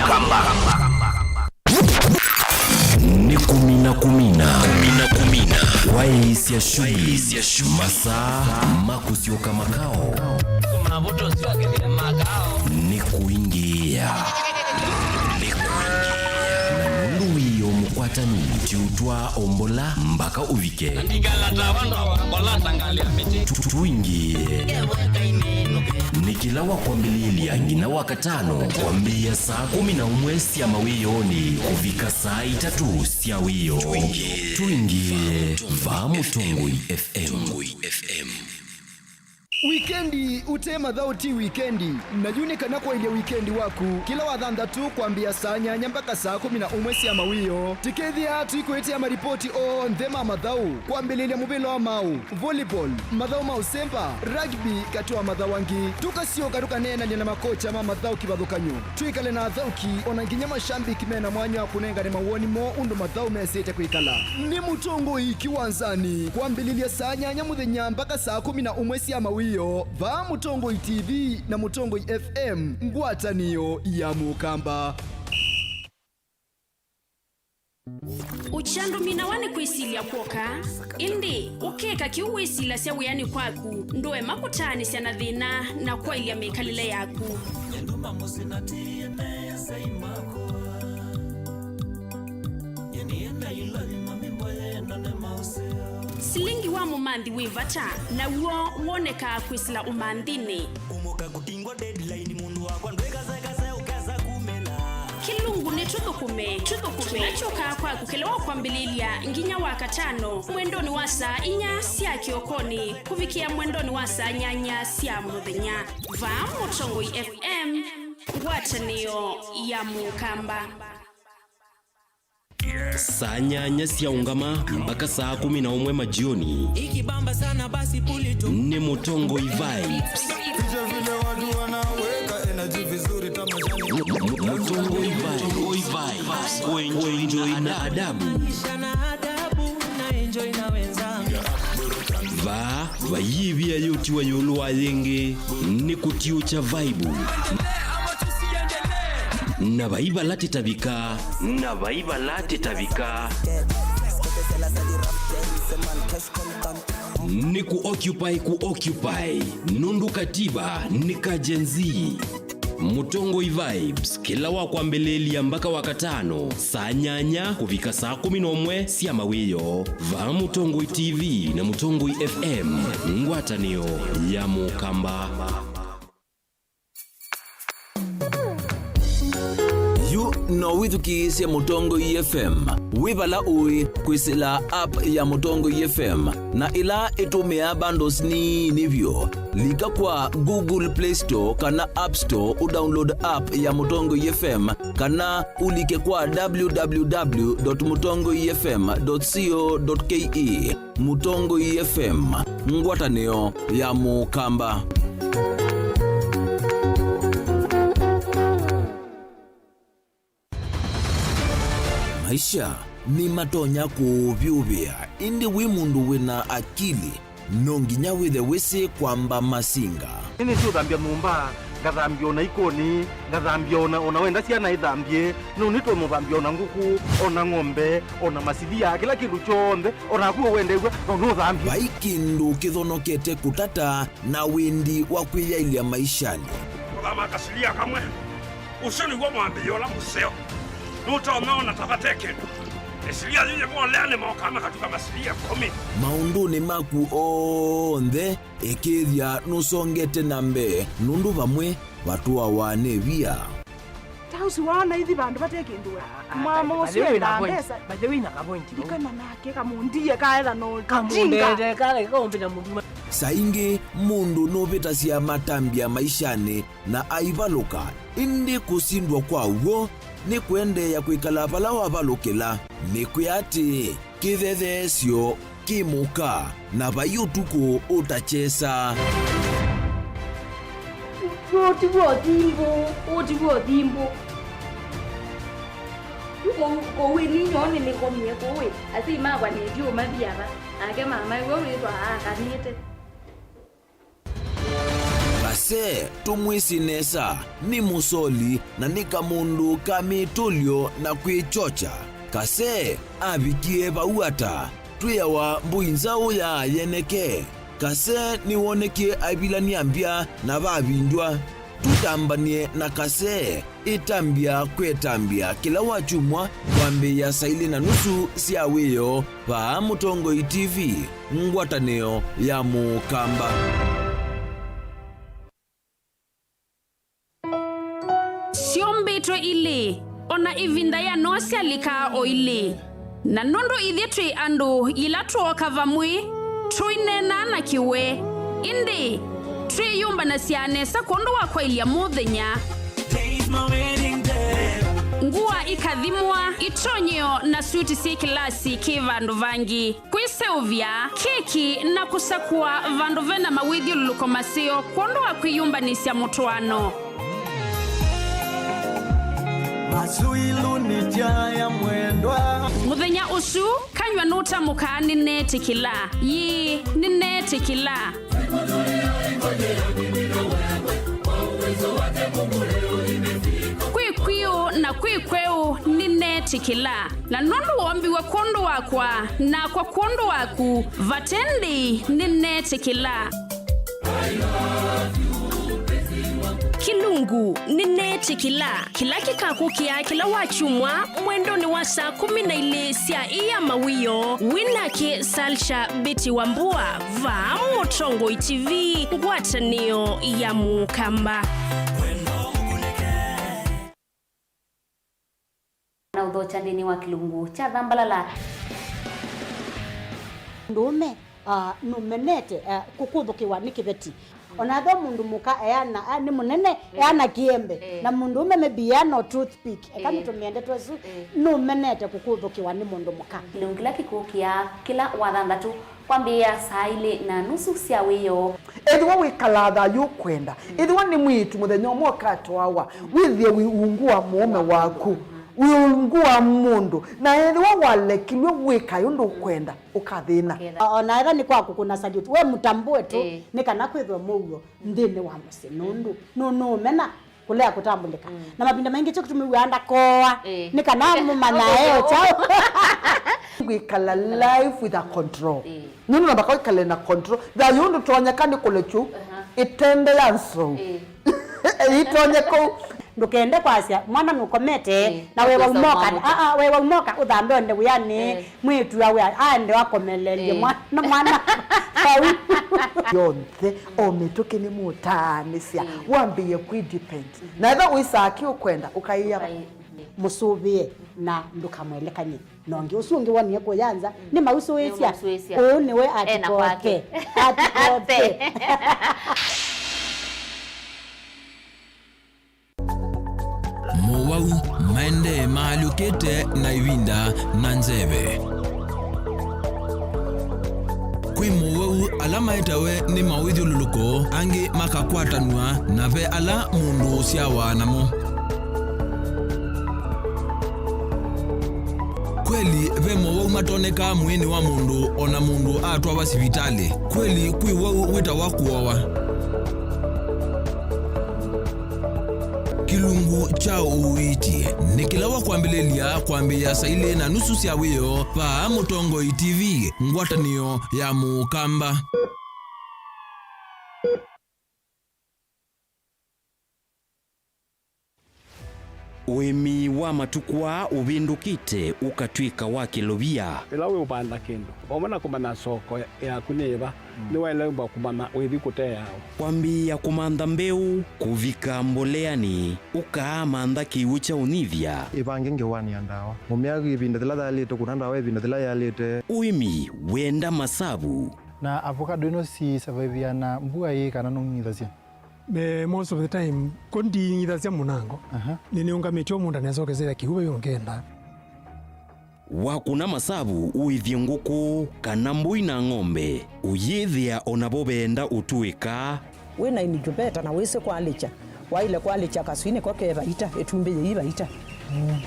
Nĩ kũmina, kũmina, kũmina, kũmina. Kwaĩĩsya shughuli, masaa ma kũsyoka makao. Nĩ kũingĩĩa. Nĩ kũingĩĩa. Na nũndũ wĩoo mũkwatanu, tiũtwaa ombola mpaka ũvike. Tu-, tuingĩĩe. Nĩ kĩla wa kwambĩlĩlya nginya wa katano, kwambĩĩa saa kũmi na ũmwe sya mawĩoonĩ kũvika saa itatũ sya wĩoo. Tuingĩĩe vaa Mũtongoi F M. Wikendi ũte mathaũ ti wikendi, na yu nĩ kana kwaĩlya wikendi waku kĩla wa thanthatũ kwambĩĩa saa nyanya mpaka saa kũmi na ũmwe sya mawĩoo. Tũkethĩa tũikwĩtĩa maripoti onthe ma mathaũ, kwambĩlĩlya mũvĩla wa maũ, volleyball, mathaũ ma ũsemba, rugby, katĩ wa mathaũ angĩ. Tũkasyoka tũkaneenany'a na makocha ma mathaũ kĩvathũkany'o, twĩkale na athaũki, o na nginya mashambiki me na mwanya wa kũnengane mawoni moo ũndũ mathaũ mesĩte kwĩkala. Nĩ Mũtongoi Kĩwanzanĩ, kwambĩlĩlya saa nyanya mũthenya mpaka saa kũmi na ũmwe sya mawĩoo, vaa Mũtongoi T V na Mũtongoi F M, ngwatanĩo ya Mũkamba. Ũkyandũminawa nĩ kwĩsilya kw'oka, ĩndĩ ũkeka kĩu wĩsilasya wĩanĩ kwaku, ndũema kũtaanĩsya na thĩna na kwaĩlya mĩkalĩle yaku. Silingi wa mũmanthi wĩ vata, naw'o wonekaa kwĩsĩla ũmanthinĩ. Kũmũka kũtingwa deadline, mũndũ wakwa ndwĩkasekase ũkesa kumĩla. Kĩlungu nĩ tũthũkũme, tũthũkũme. Tũnakyokaa kwaku kĩla wa kwambĩlĩlya nginya wa katano, mwendonĩ wa saa inya sya kĩokonĩ kũvikĩa mwendonĩ wa saa nyanya sya mũthenya. Vaa Mũtongoi F M, ngwatanĩo ya Mũkamba. Saa nyanya sya ũngama mpaka saa kũmi na ũmwe majioni. Ikibamba sana basi puli tu. Nĩ Mũtongoi Vibes. Picha vile watu wanaweka energy vizuri tamashani. Mũ-, mũ-, Mũtongoi Vibes. Kuenjoy na adabu. Maisha na adabu, na enjoy na wenzangu. Vaa, vai ĩvia yĩũtiwa ĩũlũ wa yĩngĩ, nĩ kũtiũkya vaibu. Na vai vala tĩtavika. Na vai vala tĩtavika. Nĩ kũ occupy, kũ occupy, nũndũ katiba nĩ ka Gen Z. Mũtongoi Vibes, kĩla wa kwambĩlĩlya mpaka wa katano, saa nyanya kũvika saa kũmi na ũmwe sya mawĩoo, vaa Mũtongoi T V na Mũtongoi F M, ngwatanĩo ya Mũkamba. Yu no wĩthukĩĩsye Mũtongoi F M wĩ vala ũĩ kwĩsĩla app ya Mũtongoi F M, na ĩla ĩtũmĩaa bundles nini vyũ. Lika kwa Google Play Store kana App Store ũdownload app ya Mũtongoi F M, kana ũlike kwa w w w dot mũtongoi f m dot co dot k e. Mũtongoi F M, ngwatanĩo ya Mũkamba. Maisha nĩmatonya kũũvyũvĩa, ĩndĩ wĩ mũndũ wĩna akili, no nginya wĩthe wĩsĩ kwamba masinga. Nĩnĩsĩ ũthambya nyũmba, ngathambya ona ikoni, ngathambya ona, ona wenda syana ithambye, no nĩtwe mũthambya ona ngũkũ, ona ng'ombe, ona masilia, kĩla kĩndũ kyonthe, onaku wendew'a no nũthambye. Vai kĩndũ kĩthonokete kũtata na wĩndi wa kwĩyaĩlya maishanĩ. Kũthama kasilia kamwe. Ũsu nĩw'o mwambĩĩo ũla mũseo. Nũtonya ona ta vate kĩndũ. Ĩsilia yĩyĩvolea nĩmokaa makatuka masilia ĩkũmi. Maũndũnĩ maku onthe, ĩkĩĩthya nũsongete na mbee, nũndũ vamwe vatũawa nĩ via. Ta ũsu waona ithi vandũ vate kĩndũ we. Ah, ah, mama by the ũsu way, wĩna endaa point. Mbesa. By the way, wĩna ka point. Ndikana nake kamũndie kaetha no kamũndete kale kaũmbĩta mũndũ. Saa ingĩ mũndũ nũvĩtasya matambya maishanĩ na aivalũka, ĩndĩ kũsindwa kwa w'o nĩ kũendeea kwĩkala vala wavalũkĩla. Nĩkwĩa atĩĩ, kĩthetheesyo kĩ mũka, na vai ũtukũ ũtakyesa. Ũũ ti w'o thimbũ, ũũ ti w'o thimbũ. Kũu, kũu ĩni nyoo nĩnĩkomie kũu ĩ, asyai makwa nĩtyo mathiava, nake mama ĩwe wĩthwa akanĩte. Kase, tũmwĩsĩ nesa, nĩ mũsoli na nĩ kamũndũ ka mĩtũlyo na kwĩkyokya. Kase avikie vau ata? Twĩawa mbũi nzaũ ya ayeneke. Kase nĩwonekie aivilany'a mbya na vavindw'a. Tũtambany'e na Kase. Ĩtambya kwĩ ĩtambya kĩla wakyumwa kwambĩĩa saa ilĩ na nusu sya wĩoo vaa Mũtongoi T V, ngwatanĩo ya Mũkamba. Syũmbĩtwe ilĩ, o na ĩvinda ya Noa syalikaa o ilĩ. Na nũndũ ithyĩ twĩ andũ, yĩla twooka vamwe, tũineenaa na kĩwe, ĩndĩ twĩyũmbanasya nesa kwondũ wa kwaĩlya mũthenya. Ngũa ikathimwa, itonyeo na suti syĩ kĩlasi kĩ vandũ vangĩ, kwĩseũvya, keki, na kũsakũa vandũ ve na mawĩthyũlũlũko maseo kwondũ wa kwĩyũmbanĩsya mũtwaano. Masu ilu ni jaya mwendwa. Mũthenya ũsu, kanyw'a nũtamũkaa, "Nĩneetĩkĩla. Yĩĩ, nĩneetĩkĩla." Kwĩ kwĩũ na kwĩ kweũ, nĩneetĩkĩla. Na nũndũ woombiwe kwondũ wakwa, nakwa kwondũ waku, vate ndĩi, nĩneetĩkĩla. Kĩlungu, nĩneetĩkĩla. Kĩla kĩkakũkĩa kĩla wakyumwa mwendonĩ wa saa kũmi na ilĩ sya ĩa mawĩoo, wĩ nake Salsha Betty Wambua, vaa Mũtongoi T V, ngwatanĩo ya Mũkamba. Na ũthokya nthĩnĩ wa kĩlungu kya Thambalala. Mũndũũme, ah, nũmenete, ah, kũkũthũkĩwa nĩ kĩveti. Ona ethĩwa mũndũ mũka eana, ah, nĩ mũnene, eh, eana kĩembe. Eh. Na mũndũũme maybe eana o toothpick. Eka, eh, nĩtũmĩe ndeto ĩsu, eh, nũmenete kũkũthũkĩwa nĩ mũndũ mũka. Kĩlungu kĩla kĩkũkĩa kĩla wa thanthatũ kwambĩĩa saa ilĩ na nusu sya wĩoo. Ethĩwa wĩkalaa thayũ ũkwenda, ethĩwa nĩ mwĩĩtu mũthenya ũmwe ũkatwawa, wĩthĩe wĩ ungu wa mũũme waku, wĩ ungu wa mũndũ, na ethĩwa walekilw'e wĩkae ũndũ ũkwenda, ũkathĩna. Ũkethĩa. O na ethĩwa nĩ kwa kũkũna salute, we mũtambũe tu, ĩĩ, nĩ kana kwĩthwe mũuo nthĩnĩ wa mũsyĩ, nũndũ nũ-, nũũmena kũlea kũtambũlĩka. Mm. Na mavinda maingĩ kyo kĩtũmĩw'aa ndakooa, eh, nĩ kana mũmanyae o kyaũ. Kwĩkala life with a control. Eh. Nũndũ namba kwĩkale na control. Thayũ ndũtonyeka nĩ kũlekyu, aha, ĩtende ya nzou. Eh. Ĩtonye kũu. Ndũkende kwasya mwana nũkomete, eh, na wewa ũkosa umoka. Mwana. Ah, ah, wewa umoka, ũthambe onde wĩanĩ. Eh. Mwĩĩtu awe aende akomelelye, eh, mwana, mwana. Vau. Yonthe, o mĩtũkĩ nĩ mũtaanĩsya, mm, wambĩĩe kwĩ depend. Mm-hmm. Na ethĩwa ũisaa kĩ ũkwenda, ũkaĩa. Ũkaĩ-, mm-hmm. Mũsũvĩe na ndũkamwelekany'e na ũngĩ. Ũsu ũngĩ wonie kũya nza, nĩmausũĩsya. Nĩmausũĩsya. Ũũ nĩwe. Ena kwake. Atikote. Atikote. Mowau maendee maalyũkĩte na ĩvinda na nzeve. Kwĩ mowau ala maetawe nĩ mawĩthyũlũlũko, angĩ makakwatanw'a, na ve ala mũndũ ũsyawa namo. Kweli, ve mowau matonekaa mwĩĩnĩ wa mũndũ o na mũndũ atwawa sivitalĩ. Kweli, kwĩ wau wĩtawa kũowa. Kĩlungu kya ũiiti nĩ kĩla wa kwambĩlĩlya kwambĩĩa saa ilĩ na nusu sya wĩoo vaa Mũtongoi T V, ngwatanĩo ya Mũkamba. Ũĩmi wa matukũ aa ũvĩndũkĩte ũkatw'ĩka wa kĩlovia. Ĩla wĩ ũvanda kĩndũ, vamwe na kũmanya soko yaku nĩ ĩva, nĩwaĩle ũmba kũmanya wĩthi kũteawa. Kwambĩĩa kũmantha mbeũ, kũvika mboleanĩ, ũkaamantha kĩw'ũ kya ũnyivya. Ĩvange ngewanĩa ndawa. Mũmea ĩvinda yĩla yaĩlĩte, kũna ndawa ĩvinda yĩla yaĩlĩte. Ũĩmi wenda masavu. Na avocado ĩno si survive na mbua ĩĩ kana nũng'ithasya? Eh, most of the time, ko nding'ithasya mũnango. Aha. Nĩnĩũngamĩtye mũũnda nesokesya kĩw'ũ ve ũngenda. Wakũna masavu ũĩthye ngũkũ kana mbũi na ng'ombe, ũyĩthĩa o navo veenda ũtũĩka. Wĩ na incubator na wĩsĩ kwalĩkya, waĩle kwalĩkya kaswinĩ ko ke vaita, ĩtumbĩ yĩi vaita.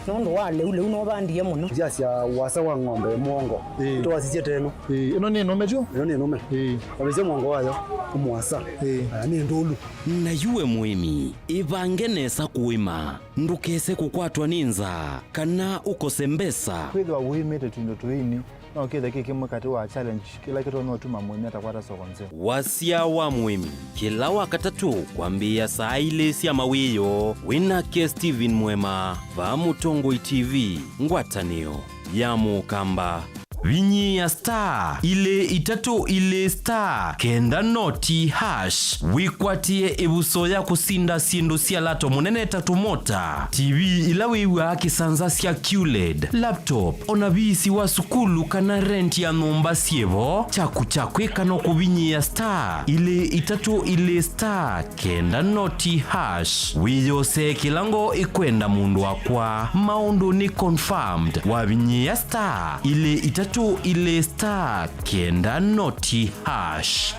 Nũndũ wa lĩu, lĩu nũvandie mũno. Nzĩa sya wasa wa ng'ombe mũongo. Ĩĩ. Tũwasisye teno. Ĩĩ, ĩno nĩ nũme tyo? Ĩno nĩ nũme. Ĩĩ. Wavĩsya mũongo wayo, ũmwasa. Ĩĩ. Aya nĩ ndũlu. Na yu we mũĩmi, ĩvange nesa kũĩma, ndũkese kũkwatwa nĩ nzaa, kana ũkose mbesa. Kwĩthĩwa ũĩmĩte tũindo tũini, no kĩthe kĩ kĩmwe katĩ wa challenge kĩla kĩtonya ũtuma mũĩmi atakwata soko nzeo. Wasya wa mũĩmi, kĩla Wakatatũ kwambĩĩa saa ilĩ sya mawĩoo, wĩ nake Steven Mwema, vaa Mũtongoi T V, ngwatanĩo ya Mũkamba. Vinyĩĩa star ilĩ itatũ ilĩ star kenda noti hash, wĩkwatĩe ĩvuso ya kũsinda syĩndũ sya lato mũnene ta tũmota, T V ila wĩw'aa kĩsanza sya Q led, laptop, o na viisi wa sukulu kana rent ya nyũmba syĩ vo. Kyaku kya kwĩka no kũvinyĩĩa star ilĩ itatũ ilĩ star kenda noti hash. Wĩyosee kĩla ngoo ĩkwenda mũndũ wakwa. Maũndũ nĩ confirmed. Wavinyĩĩa star ilĩ itatũ ilĩ star kenda noti hash.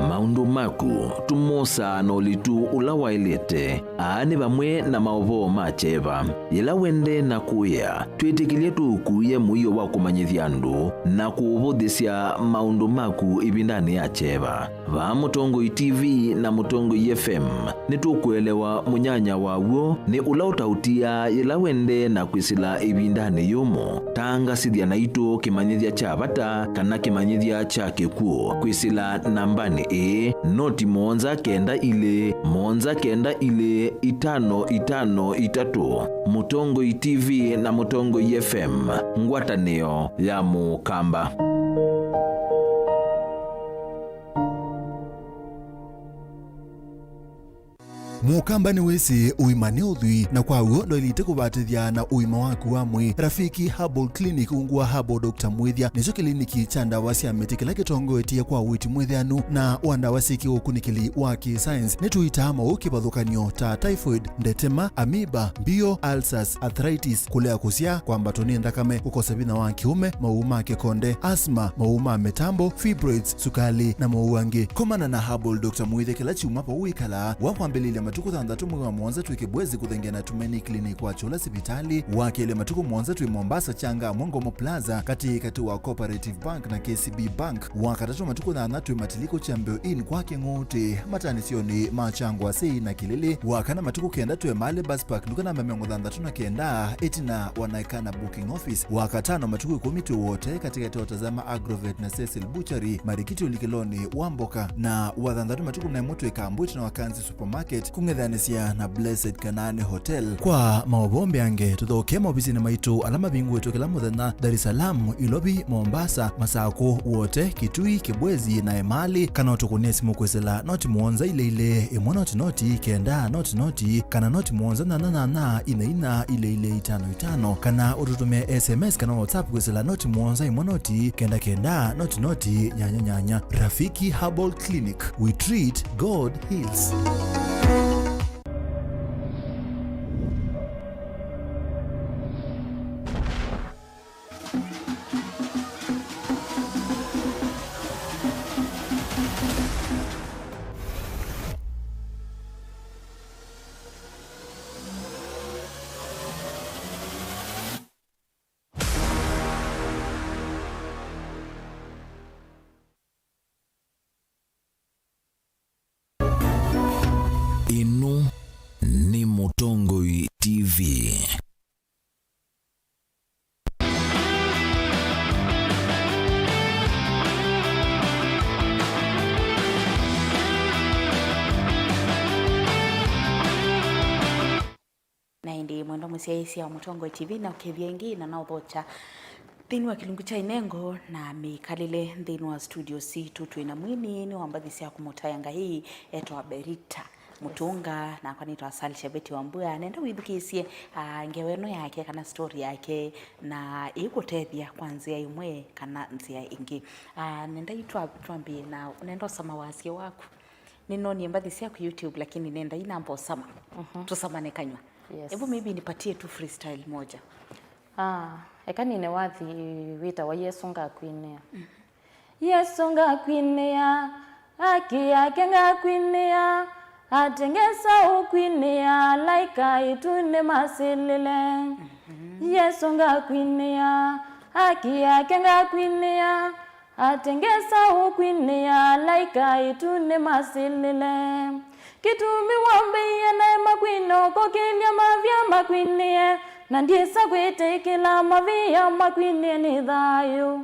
Maũndũ maku tũmosaa na ũlitu ũla waĩlĩte. Aa nĩ vamwe na maũvoo ma kyeva. Yĩla wendee na kũĩa, twĩtĩkĩlye tũũkuĩe mũio wa kũmanyĩthya andũ na kũũvũthĩsya maũndũ maku ĩvindanĩ ya kyeva. Vaa Mũtongoi T V na Mũtongoi F M, nĩtũkũelewa mũnyanya wa w'o nĩ ũla ũtaũtiaa yĩla wendee na kwĩsĩla ĩvindanĩ yũmũ. Tangasĩthya naitũ kĩmanyĩthya kya vata kana kĩmanyĩthya kya kĩkw'ũ kwĩsĩla nambanĩ ĩĩ, noti mũonza kenda ilĩ, mũonza kenda ilĩ, itano itano itatũ. Mũtongoi T V na Mũtongoi F M, ngwatanĩo ya Mũkamba. Mũkamba nĩwĩsĩ ũima nĩ ũthwii, na kwa w'o ndwaĩlĩte kũvatĩthya na ũima waku wa mwĩĩ. Rafiki Herbal Clinic ungu wa Herbal Doctor Mwĩthya nĩkyo kĩliniki kya ndawa sya mĩtĩ kĩla kĩtongoetye kwa ũiiti mwĩthĩanu na wa ndawa syĩ kĩũkunĩkĩli wa kĩ-science. Nĩtũitaa maũũ kĩvathũkany'o ta typhoid, ndetema, amoeba, mbio, ulcers, arthritis, kũlea kũsyaa, kwambatwa nĩ nthakame, kũkosa vinya wa kĩũme, maũũ ma kĩkonde, asthma, maũũ ma mĩtambo, fibroids, sukali, na maũũ angĩ. Komana na Herbal Doctor Mwĩthya kĩla kyumwa vau wĩkalaa. Wa kwambĩlĩlya matukũ thanthatũ mwei wa mũonza twĩ Kibwezi kũthengea na Tumaini Clinic wa Kyũla sivitalĩ. Wa kelĩ matukũ mũonza twĩ Mombasa Changamwe Ngomo Plaza katĩ katĩ wa Cooperative Bank na K C B Bank. Wa katatũ matukũ thanthatũ twĩ Matiliko Champion Inn kwa Kĩng'ũtĩ, matanĩsyonĩ ma Kyangwasĩ na Kĩlĩlĩ. Wa kana matukũ kenda twĩ Mali Bus Park, nduka namba mĩongo thanthatũ na kenda, ĩtina wa Naikana Booking Office. Wa katano matukũ ĩkũmi twĩ Wote, katĩkatĩ wa Tazama Agrovet na Cecil Butchery, marikiti ũlikĩlonĩ wa mboka. Na wa thanthatũ matukũ kũmi na ĩmwe twĩ Kambu, ĩtina wa Kanzi Supermarket, Ethanĩsya na Blessed Kanaani Hotel. Kwa maũvoo mbeange, tũthoke maovisinĩ maitũ ala mavingũĩtwe kĩla mũthenya, Dar es Salaam, Ilovi, Mombasa, Masakũ, Wote, Kitui, Kibwezi na Emali, kana ũtũkũnĩe simũ kwĩsĩla noti mũonza ilĩ ilĩ, ĩmwe noti noti, kenda noti noti, kana noti mũonza nyanya nyanya, ina ina, ilĩ ilĩ, itano itano, kana ũtũtũmĩe S M S kana WhatsApp kwĩsĩla noti mũonza ĩmwe noti, kenda kenda, noti noti, nyanya nyanya. Rafiki Herbal Clinic, we treat, God heals. Ĩno nĩ Mũtongoi T V. Na ĩndĩ mwendwa mũsyaĩĩsya wa Mũtongoi T V, na ũkethya ĩngĩ na naũthokya nthĩnĩ wa kĩlungu kya inengo na mĩkalĩle. Nthĩnĩ wa studio sitũ twĩ na mwini nĩ wa mbathi sya kũmũtaĩa Ngai, etawa Berita Mũtũnga, nakwa nĩtawa Salisha Betty Wambua. Nenda wĩthukĩĩsye, ah, ngewa ĩno yake kana story yake, na ĩkũtethya kwa nzĩa ĩmwe kana nzĩa ĩngĩ. Ah, nenda itwa-, twambie na nenda ũsama wasya waku. Nĩnonie mbathi syaku YouTube, lakini nenda inamba ũsama. Mhm. Tũsamane kanyw'a. Yes. Hebu maybe nipatie tu freestyle moja. Ah, eka nine wathi wĩtawa Yesũ Ngakwinĩa. Mhm. Yesũ ngakwinĩa, haki yake ngakwinĩa, atengesa ũkwinĩa, alaika ĩtunĩ masilĩle. Mhm. Yesũ ngakwinĩa, haki yake ngakwinĩa, atengesa ũkwinĩa, alaika ĩtunĩ masilĩle. Kĩtumi wambĩie naĩ makwinĩa, ũkokĩlya mavia makwinĩe, na ndyĩsa kwĩtĩkĩla mavia makwinĩe nĩ thayũ.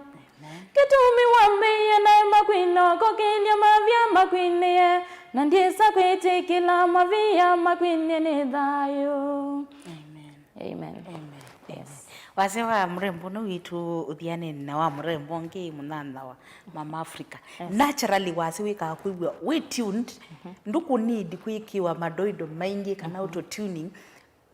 Kĩtumi wambĩie naĩ makwinĩa, ũkokĩlya mavia makwinĩe, na ndyĩsa kwĩtĩkĩla mavia makwinĩe nĩ thayũ. Amen. Amen. Amen. Yes. Amen. Wasya wa mũrembo ũno witũ ũthianene na wa mũrembo ũngĩ mũnyanyawa, Mama Africa. Yes. Naturally wasya wĩkaa kwĩw'a wĩ tuned, mhm, ndũkũ need kwĩkĩwa madoido maingĩ kana, mhm, auto tuning.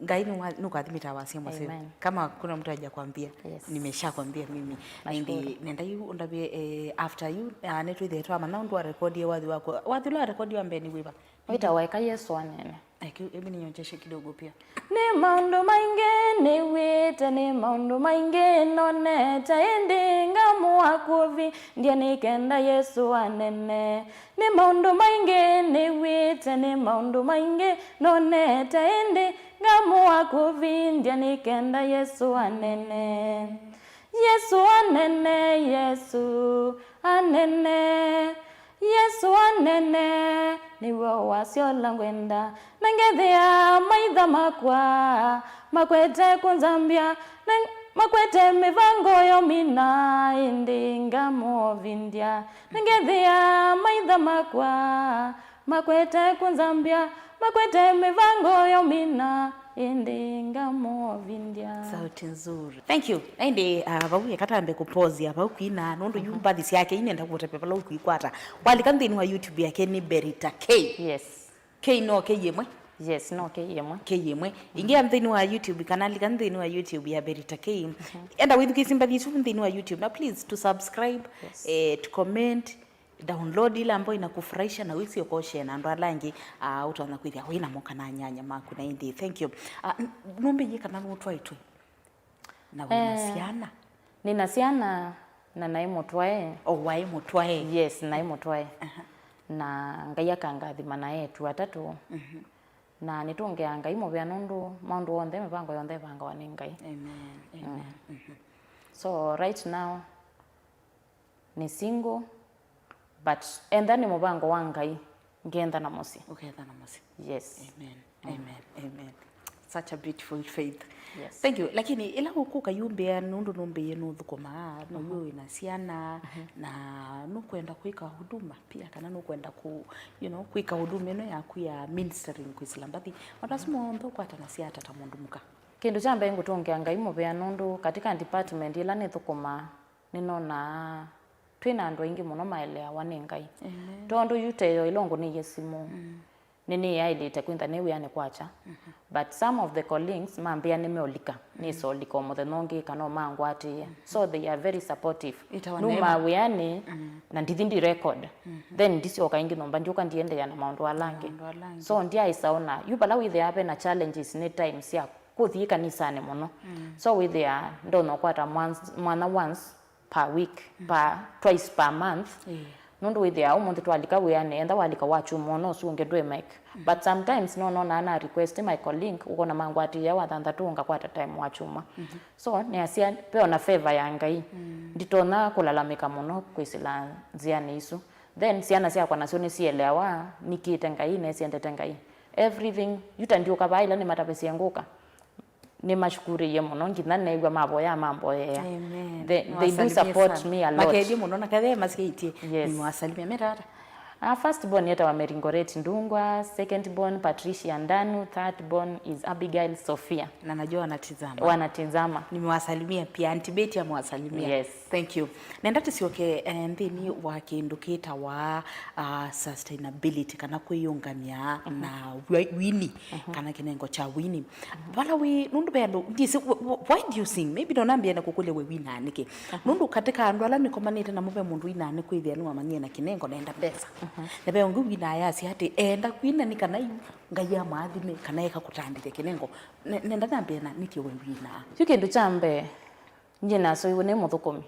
Ngai nĩwa-, nũkathimĩtaa wasya mũseo. Amen. Kama kuna mtu hajakwambia, yes, nimeshakwambia mimi. Nashukuru. Ĩndĩ nenda yu ũndavye, eh, after you, ah, nĩtwĩthĩe twamanya ũndũ warekodie wathi waku. Wathi ũla warekodie wa mbee nĩ wĩva? Wĩtawa Eka Yesũ Anene. Eki-, hebu ninyonjeshe kidogo pia. Nĩ maũndũ maingĩ nĩw'ĩte, nĩ maũndũ maingĩ nonete, ĩndĩ ngamũa kũvindya nĩ kenda Yesũ anene. Nĩ maũndũ maingĩ nĩw'ĩte, nĩ maũndũ maingĩ nonete, ĩndĩ ngamũa kũvindya nĩ kenda Yesũ anene. Yesũ anene, Yesũ anene, Yesũ anene, nĩwe wasya ũla ngwenda. Na ngethĩa maitha makwa makwete kũnzambya, na makwete mĩvango ya ũmina, ĩndĩ ngamũvindya. Na ngethĩa maitha makwa makwete kũnzambya, makwete mĩvango ya ũmina, ĩndĩ ngamũvindya. Sauti nzuri. Thank you. Ĩndĩ, ah, vau eka tambe kũpozia vau kwina, nũndũ yu, mhm, mbathi syake inenda kũtavya vala ũkwĩkwata. Walika nthĩnĩ wa YouTube yake nĩ Berita K. Yes. K no K ĩmwe? Yes, no K ĩmwe. K ĩmwe. Mhm. Ingia nthĩnĩ wa YouTube, kana lika nthĩnĩ wa YouTube ya Berita K. Mhm. Enda wĩthukĩĩsye mbathi isu nthĩnĩ wa YouTube. Na please, to subscribe, yes, eh, to comment, download ila ambayo inakufurahisha na wĩsĩ ũkoshare na andũ ala angĩ, ah, ũtonya kwĩthĩa wĩ namo kana anyanya maku na ĩndĩ. Thank you. Ah, n-, nũmbĩie kana nũtwaĩtwe na wĩna, eh, syana? Nĩna syana na naĩ mũtwae. O, waĩ mũtwae? Yes, naĩ mũtwae. Aha. Na Ngai akangathima na eĩtu atatũ. Mhm. Na nĩtũngĩaa Ngai mũvea nũndũ maũndũ onthe, mĩvango yonthe ĩvangawa nĩ Ngai. Amen. Amen. Mm. Mhm. So right now, nĩ single, but enda nĩ mũvango wa Ngai, ngeenda na mũsyĩ. Ũkeenda na mũsyĩ. Yes. Amen. Mm. Amen. Amen. Such a beautiful faith. Yes. Thank you. Lakini ĩla ũkũka yumbĩa, nũndũ nũmbĩie nũthũkũmaa, na wĩ wĩna syana, na nũkwenda kwĩka huduma pia, kana nũkwenda ku, you know, kwĩka huduma ĩno yaku ya ministering kwĩsĩla mbathi, maũndũ asu monthe ũkwatanasya ata ta mũndũ mũka? Kĩndũ kya mbee ngũtũngĩa Ngai mũvea nũndũ katika department ĩla nĩthũkũmaa, nĩnonaa twĩ na andũ aingĩ mũno maeleawa nĩ Ngai. Amen. Tondũ yu teyo ĩla ũngũnĩie simũ, nĩnĩyaĩlĩte kwĩntha nĩ wĩanĩ kwakya. But some of the colleagues mambĩa nĩmeũlika, nĩsolika o mũthenya ũngĩ kana ũmangwatĩĩe. So they are very supportive. Ĩtawa Numa Neema. Wĩanĩ, na ndithi ndi record. Then ndisyoka ĩngĩ nyũmba, ndyũka ndiendeea na maũndũ ala angĩ. Maũndũ ala angĩ. So ndyaĩsaona. Yu vala wĩthĩaa ve na challenges nĩ times ya kũthi kanisanĩ mũno. So wĩthĩaa ndonya ũkwata mwans- mwana once per week, per, twice per month. Nũndũ wĩthĩaa ũmũnthĩ twalika wĩanĩ, enda walika wakyumwa, no ũsu ũngĩ ndwĩ make. But sometimes no nonaa na request my colleague, ũkona mangwatĩĩa wathanthatũ, ngakwata time wakyumwa. So nĩasya ve ona favor ya Ngai. Nditonya kũlalamĩka mũno kwĩsĩla nzĩanĩ isu. Then syana syakwa nasyo nĩsieleawa nikĩte Ngai, nesiendete Ngai. Everything, yu ta ndyũka vaa ĩla nĩmatavisye ngũka, nĩmashukurĩie mũno, nginya neew'a mavoya mamboyea. Amen. They, they do support me a lot. Makethie mũno na kethie masyaĩtye. Yes. Nĩwasalimia. Meta ata? Ah, first born etawa Mary Ngoret Ndungwa, second born Patricia Ndanu, third born is Abigail Sophia. Na najua wanatizama. Wanatizama. Nimewasalimia pia, Auntie Betty amewasalimia. Yes. Thank you. Nenda tũsyoke, eh, nthĩnĩ wa kĩndũ kĩtawa, ah, sustainability, kana kwĩyũngany'a na wi- wini, kana kĩnengo kya wini. Vala wĩ, nũndũ ve andũ, ndisi, wh- wh- why do you sing? Maybe ndonambia na kũkũlya we winaa nĩkĩ? Nũndũ katika andũ ala nĩkomanĩte namo ve mũndũ winaa nĩ kwĩthĩa nĩwamanyie na kĩnengo nenda mbesa. Na ve ũngĩ winaa yasya atĩ enda kwina nĩ kana yu Ngai amũathime kana eka kũtandĩthya kĩnengo. Ne- Nenda nambia na nĩkĩ we winaa? Yu kĩndũ kya mbee, nyie nasũiwe nĩ mũthũkũmi.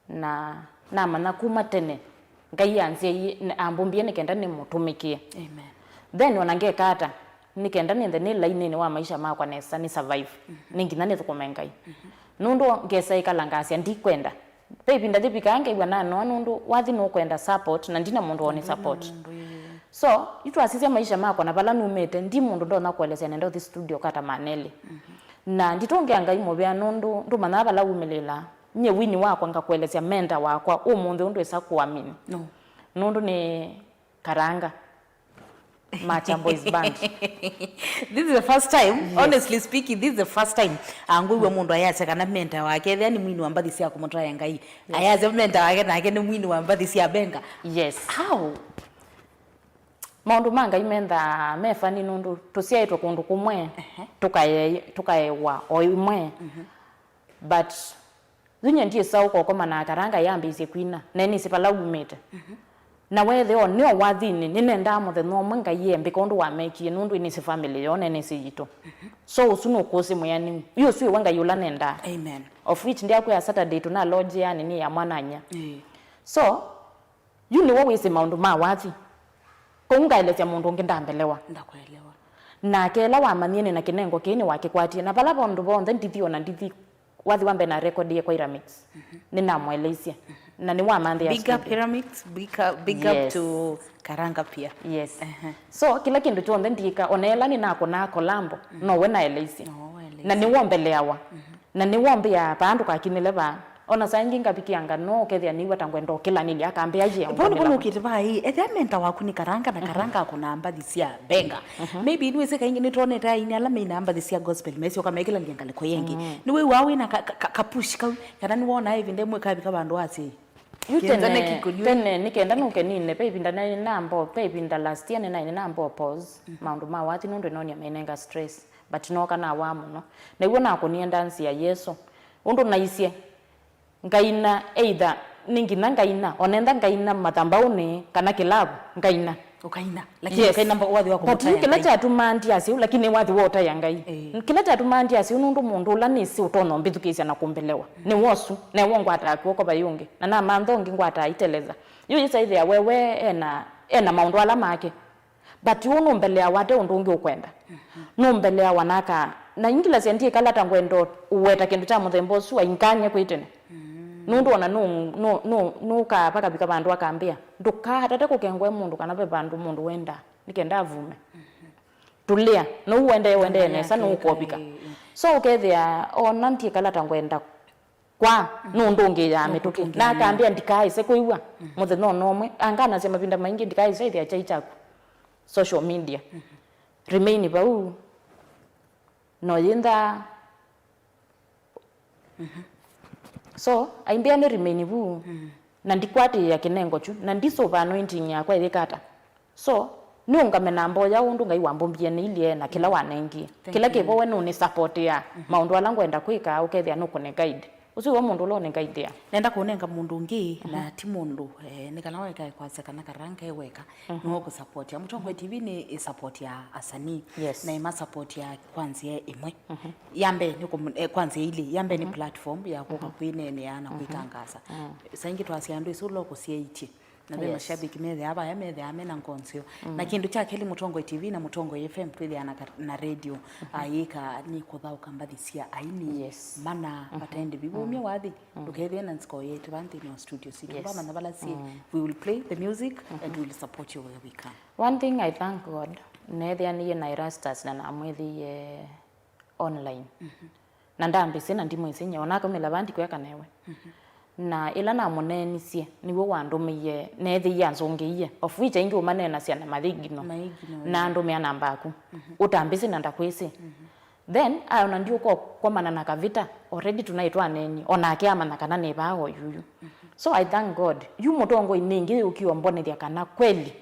Na namanya kuma tene, Ngai anzyaie, ambũmbie nĩ kenda nĩmũtũmĩkĩe. Amen. Then ona ngeka ata, nĩ kenda nĩnthe nĩ lainĩnĩ wa maisha makwa nesa, nĩ survive. Nĩ nginya nĩthũkũme Ngai. Nũndũ ngesa ĩkala ngasya, ndikwenda. Ve ĩvinda yĩvikaa ngew'a nanoa nũndũ wathi nũkwenda support, na ndina mũndũ woni support. So, yu twasisya maisha makwa na vala numĩte, ndi mũndũ ndonya kũelesya nenda ũthi studio kata maneli. Na nditũngĩa Ngai mũvea nũndũ ndũmanyaa vala umĩlĩla. Nyie wini wakwa ngakũelesya menda wakwa ũmũnthĩ ũndũ ĩsa kũamini. No. Nũndũ nĩ Karanga. Macha Boys Band. This is the first time, yes, honestly speaking, this is the first time, ah, ngwĩw'a mũndũ ayasya kana menda wake ethĩa nĩ mwini wa mbathi sya kũmũtaĩa Ngai. Yes. Ayasya menda wake nake nĩ mwini wa mbathi sya benga. Yes. How? Maũndũ ma Ngai mendaa me funny nũndũ tũsyaĩtwe kũndũ kũmwe, ehe, tũkae- tũkaewa o imwe. Mhm. But yu nyie ndiĩsaũka ũkoma na Karanga yambĩĩsye kwina, na nĩsĩ vala umĩte. Mhm. Na weethĩwa nĩ o wathinĩ, nĩnendaa mũthenya ũmwe Ngai embĩka ũndũ wamekie, nũndũ nĩsĩ family yoo na nĩsĩ yitũ. Mhm. So ũsu nũkũsĩ mwĩanĩu. Yu ũsu ĩwe Ngai ũla nendaa. Amen. Of which ndyakwĩa Saturday tũnalodgeanĩ nĩ ya mwananyia. Ĩĩ. So, yu nĩwe wĩsĩ maũndũ ma wathi. Kwoou ngaelesya mũndũ ũngĩ ndambelewa. Ndakũelewa. Nake ĩla wamanyie nĩ na kĩnengo kĩĩ nĩwakĩkwatie. Na vala vandũ vonthe ndithi o na ndithi, wathi wa mbee na rekodie kwa Iramix. Mhm. Nĩnamũeleisye. Mhm. Na nĩwamanthĩa studio. Big up Iramix, big up, big up, yes, to Karanga pia. Yes. Ehe. So, kĩla kĩndũ kyonthe ndiĩka, ona ĩla nĩnakũnaa kolambo, mhm, nowe naeleisye. Nowe waeleisye. Na nĩwombeleawa. Mhm. Na nĩwombĩaa vaa ndũkakinyĩle vaa. Ona saa ingĩ ngavikĩanga no ũkethĩa nĩw'a ta ngwenda ũkĩlanĩlya, akambĩa, "Yea, vo nĩvo ngũmĩla." Nũkĩte vaa ĩ, ethĩa menta waku nĩ Karanga na Karanga akũnaa mbathi sya benga. Mhm. Maybe nĩwĩsĩ kaingĩ nĩtwonete aini ala mainaa mbathi sya gospel mesyoka mekĩlanĩlya ngalĩko yĩngĩ. Mm. Nĩwĩw'aa wĩna ka, ka, ka, ka push kau, kana nĩwonaa ĩvinda ĩmwe kavika vandũ wasĩ, yu kĩnza tene, nĩkĩkũnywa. Tene nĩ kenda nũke nine, ve ĩvinda naĩ namboo, ve ĩvinda last year nĩnaĩ namboo pause, mhm, maũndũ ma wathi nũndũ ĩnonia menenga stress. But nooka nawaa mũno. Na ĩw'o nakũnie ndanzi ya Yesũ. Ũndũ naisye, ngaina either, nĩ nginya ngaina, onenda ngaina mathambaũnĩ kana kĩlavu, ngaina. Ũkaina, lakini, yes, ũkaina mba-, wathi wa kũmũtaĩa Ngai. But yu kĩla kyatumaa ndiasya ũu, lakini wathi wa ũtaĩa Ngai. Ĩĩ. Kĩla kyatumaa ndiasya ũu, nũndũ mũndũ ũla nĩsĩ ũtonya ũmbĩthukĩĩsya na kũmbelewa. Mm. Nĩ wosu, newe ngwataa kw'oko vai ũngĩ. Na namantha ũngĩ ngwataa iteleza. Yu yĩsa ĩthĩa wewe ena, ena maũndũ ala make. But ũũ nũmbeleawa ate ũndũ ũngĩ ũkwenda. Mhm. Nũmbeleawa naka, na ingĩlasya ndiĩkala ta ngwenda ũweta kĩndũ kya mũthemba ũsu, aingany'a kwĩ tene. Mm. Nũndũ ona nũ-, nũ-, nũ-, nũkaa vakavika vandũ akambĩa, "Ndũkaatate kũkengwa nĩ mũndũ kana ve vandũ mũndũ wendaa, nĩ kenda avume." Mhm. tũlĩa, nũu ũendee, ũendee nesa, nũũkũvika. Ĩĩ, ĩĩ. So ũkethĩa ona ndyĩkala ta ngwenda kwa, nũndũngĩĩaa mĩtũkĩ. Nũkũtũngĩĩa. Na akambĩa ndikaaĩse kwĩw'a mũthenya ona ũmwe. Anganasya mavinda maingĩ ndikaaĩse ĩthĩa kyai kyaku social media. Remain vau. No yĩnthaa. So, aimbĩa nĩ remain vu, na ndikwatĩĩa kĩnengo kyu, na ndisũva anointing yakwa ĩyĩka ata. So, nĩũngame na mboya ũndũ Ngai wambũmbie nĩilye na kĩla wanengie. Kĩla kĩvo we nũnĩsupportĩaa maũndũ ala ngwenda kwĩka, ũkethĩa nũkũne guide. Ũsu we mũndũ ũla ũnĩguidea. Nenda kũnenga mũndũ ũngĩ, na ti mũndũ, eh, nĩ kana wekae kwasya kana Karanga e weka, nĩwe ũkũsupportia. Mũtongoi T V nĩ ĩsupport ya asanii, yes, na ĩmasupport ya kwa nzĩa ĩmwe. Ya mbee nĩ kũm-, eh, kwa nzĩa ilĩ. Ya mbee nĩ platform ya kũka kwĩneenea na kwĩtangaza. Saa ingĩ twasya andũ isu ũla ũkũsyaĩtye. Na ve, yes, mashabiki methĩaa vaya methĩaa mena ngoo nzeo. Na kĩndũ kya kelĩ, Mũtongoi T V na Mũtongoi F M twĩthĩaa na ka-, na radio, ayĩka nĩ kũthaũka mbathi sya aini, yes, mana vataendĩ viw'ũ. Umya wathi, ndũkethĩe na nziko yetu va nthĩnĩ wa studio sitũ. Yes. Vamanya vala syĩ, we will play the music and we will support you where we can. One thing I thank God, neethĩanĩie na Erastus na namwĩthĩie online. Na ndambĩsĩ na ndimwĩsĩ nyie, ona akaumĩla vaa ndikweka newe. Na ĩla namũneenisye, nĩw'o wandũmĩie, neethĩie anzũngĩie. Of which aingĩ ũmaneenasya na mathigino. Mathigino, na yeah. Andũmĩa namba yaku. Ũtambĩsĩ na ndakwĩsĩ. Then, aona ndiũka ũkomana na Kavita, already tũnaĩ twaneenie, o nake amanya kana nĩ vaa o yuyu. So I thank God. Yu mũtongoi nĩngĩ yũkie ũmbonethya kana kweli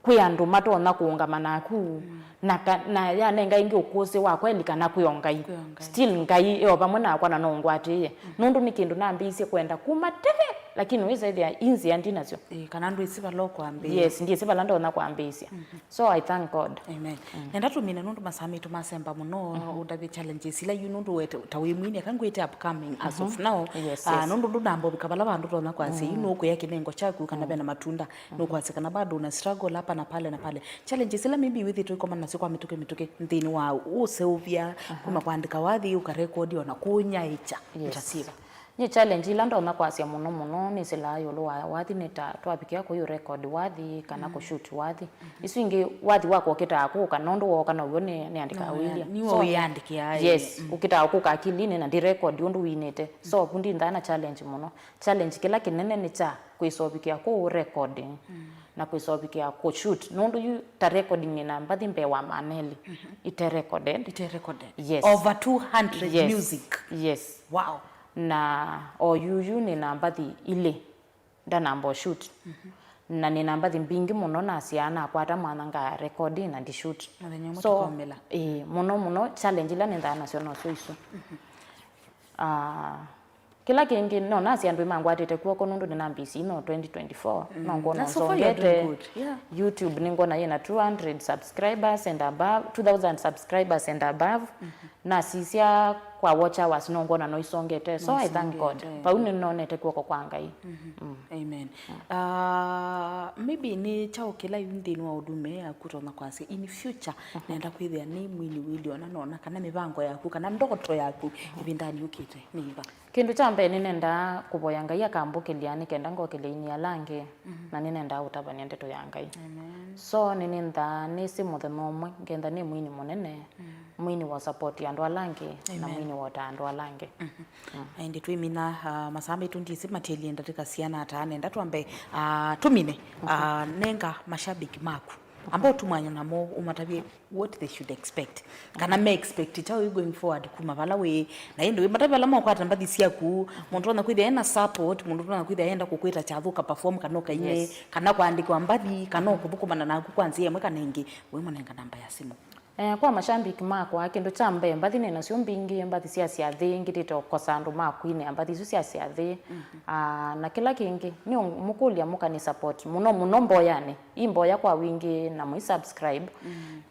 kwĩ andũ matonya kũũngama naku, na ka-, na yanenga ĩngĩ ũkũsĩ wa kweli kana kwĩ o Ngai. Kwĩ o Ngai. Still Ngai e o vamwe nakwa na nũngwatĩĩe. Nũndũ nĩ kĩndũ nambĩĩisye kwenda kuma tene, lakini wĩsa ĩthĩa i nzĩa ndi nasyo. Ĩĩ, kana ndwĩsĩ vala ũkwambĩĩa. Yes, ndyĩsĩ vala ndonya kwambĩĩsya. So I thank God. Amen. Nenda tũmine nũndũ masaa maitũ masemba mũno, ũndavye challenges ila yu nũndũ we ta wĩ mwini, eka ngwĩte upcoming as of now. Yes, ah, yes. Nũndũ ndũnamba ũvika vala vandũ ũtonya kwasya, yu nũkwĩa kĩnengo kyaku kana vena matunda, nũkwasya kana bado una struggle hapa na pale na pale. Challenges ila maybe wĩthĩtwe ũikomana nasyo kwa mĩtũkĩ mĩtũkĩ nthĩnĩ wa ũseũvya, kuma kwandĩka wathi, ũkarekodi, ona kũũnyaĩĩkya, yes, ũtasiva. Nyie challenge ila ndonya kwasya mũno mũno nĩsĩlaa ĩũlũ wa wathi, nĩ ta twavikĩa kũi record wathi kana kũ shoot wathi. Isu ingĩ wathi wakwa ũkĩtaa kũka, nũndũ wooka now'o nĩ, nĩandĩkaa wĩlya. Nĩwe wĩandĩkĩaa, yes, ũkĩtaa kũka akilinĩ na ndi record ũndũ winĩte. So, vu ndinthaa na challenge mũno. Challenge kĩla kĩnene nĩ kya kwĩsovikĩa kũu record na kwĩsovikĩa kũ shoot. Nũndũ yu ta recording nĩ na mbathi mbee wa maneli. Ite recorded. Ite recorded. Yes. Over two hundred, yes, music. Yes. Wow. Na o yuyu nĩ na mbathi ilĩ ndanamba shoot. Na nĩ na mbathi mbingĩ mũno nasyaa nakwata mwanya nga record na ndi shoot. Mũthenya ũmwe, so, tũkomela. Ĩĩ, mũno mũno challenge ila nĩnthaa nasyo nosyo isu. Ah, kĩla kĩngĩ no nasya andũ mangwatĩte kw'oko nũndũ nĩnambĩĩsye no twenty twenty-four. No ngwona na so far you're doing good. Yeah. YouTube nĩngwona yĩna two hundred subscribers and above, two thousand subscribers and above. Nasisya kwa watch hours, no ngwona no isongete. So I thank God. Vau nĩnonete kw'oko kwa Ngai. Amen. Ah, maybe nĩ kyaũ kĩla yu nthĩnĩ wa ũndũme yaku ũtonya kwasya, in future, nenda kwĩthĩa nĩ mwini wĩlĩ ona nona kana mĩvango yaku, kana ndoto yaku ĩvindanĩ yũkĩte nĩ ĩva? Kĩndũ kya mbee nĩnendaa kũvoya Ngai akambũkĩlya nĩ kenda ngokĩlya aini ala angĩ, na nĩnendaa ũtavany'a ndeto ya Ngai. Amen. So nĩnĩnthaa nĩsĩ mũthenya ũmwe ngenda nĩ mwini mũnene, mwini wa support andũ ala angĩ, na mwini wa ũtaa andũ ala angĩ. Amen. Ĩndĩ twĩmina, ah, masaa maitũ ndyĩsĩ matielye ndatĩka siana ata, nenda twambe, ah, tũmine, ah, nenga mashabiki maku. Amba ũtumwanya namo ũmatavye what they should expect. Kana me expect kyaũ going forward kuma vala wĩ. Na ĩndĩ wĩmatavye vala maũkwata mbathi syaku, mũndũ ũtonya kwĩthĩa ena support, mũndũ ũtonya kwĩthĩa enda kũkwĩta kyathũka perform kana ũkaine, yes, kana kwandĩkwa mbathi, kana ũkũthũkũmana naku kwa nzĩa ĩmwe kana ĩngĩ, wĩmũnenga namba ya simũ. Eh, kwa mashabiki makwa, kĩndũ kya mbee, mbathi nĩ nasyo mbingĩ, mbathi sya syathĩ, ngĩtĩte ũkosa andũ ma kwinĩa mbathi isu sya syathĩ. Ah, na kĩla kĩngĩ, nĩ mũkũlya mũka nĩ support mũno mũno mboyanĩ. Ĩ mboya kwa wingĩ na mũi subscribe.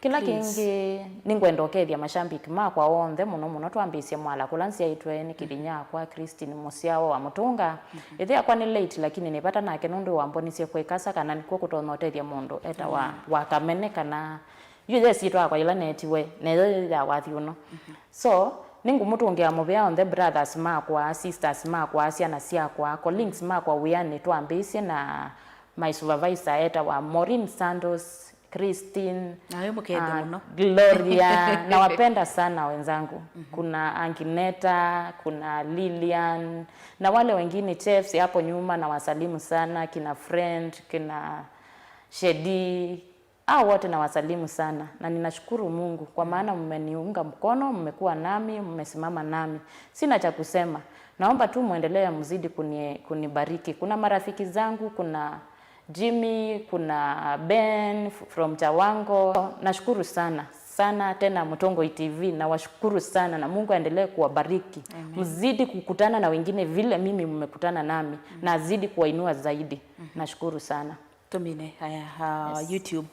Kĩla kĩngĩ, nĩngwenda ũkethya mashabiki makwa onthe mũno mũno twambĩĩsye Mwala kũla nsyaĩtwe nĩ kĩthinyakwa Christine Mũsyao wa Mũtũnga. Ĩthe yakwa nĩ late, lakini nĩ vata nake nũndũ wambonisye kwĩkasa kana nĩkw'o kũtonya ũtethya mũndũ etawa wa Kamene kana Yu ye syĩtwa yakwa yĩla neetiwe, neyo yĩ ya wathi ũno. So, nĩngũmũtũngĩa mũvea onthe brothers makwa, sisters makwa, syana syakwa, colleagues makwa wĩanĩ twambĩĩsye na my supervisor etawa Maureen Santos Christine, Nawe mũkende ah, mũno. Gloria, nawapenda sana wenzangu. Kuna Angineta, kuna Lilian, na wale wengine chefs hapo nyuma, nawasalimu sana, kina Friend, kina Shedi, hao wote nawasalimu sana, na ninashukuru Mungu kwa maana mmeniunga mkono, mmekuwa nami, mmesimama nami. Sina cha kusema, naomba tu muendelee, mzidi kuni, kunibariki. Kuna marafiki zangu, kuna Jimmy, kuna Ben f- from Chawango. Nashukuru sana sana tena Mutongoi T V, nawashukuru sana na Mungu aendelee kuwabariki. Mzidi kukutana na wengine vile mimi mmekutana nami, na azidi kuwainua zaidi. Nashukuru sana. Tũmine aya, uh, YouTube,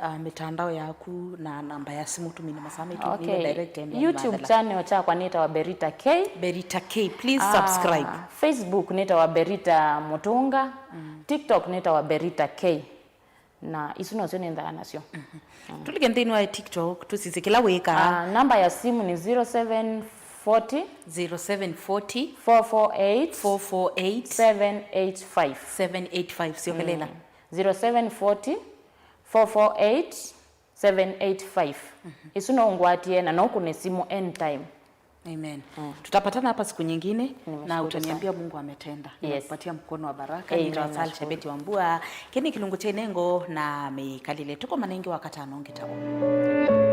uh, mitandao yaku na namba ya simu, tũmine masaa maitũ Okay. Direct and YouTube mathela. Channel chakwa nĩtawa Berita K. Berita K, please Ah, subscribe. Facebook nĩtawa Berita Mutunga. TikTok nĩtawa Berita K. Na isu nosyo nĩnthaa nasyo. Tũlike nthĩnĩ wa TikTok, tũsisye kĩla wĩkaa. Ah, namba ya simu ni zero seven forty, zero seven forty, four four eight, four four eight, seven eight five. seven eight five. Syokelela. Zero seven forty, four four eight, seven eight five. Isu no ũngwatie na no ũkũne simu anytime. Amen. Tutapatana hapa siku nyingine na Nimeshukuru utaniambia Mungu ametenda. Yes. Nimekupatia mkono wa baraka. Amen, Nitawa Sal nashukuru. Shebeti Wambua. Kini kilungu cha inengo na mikalile. Tuko manengi wakati anongitawo.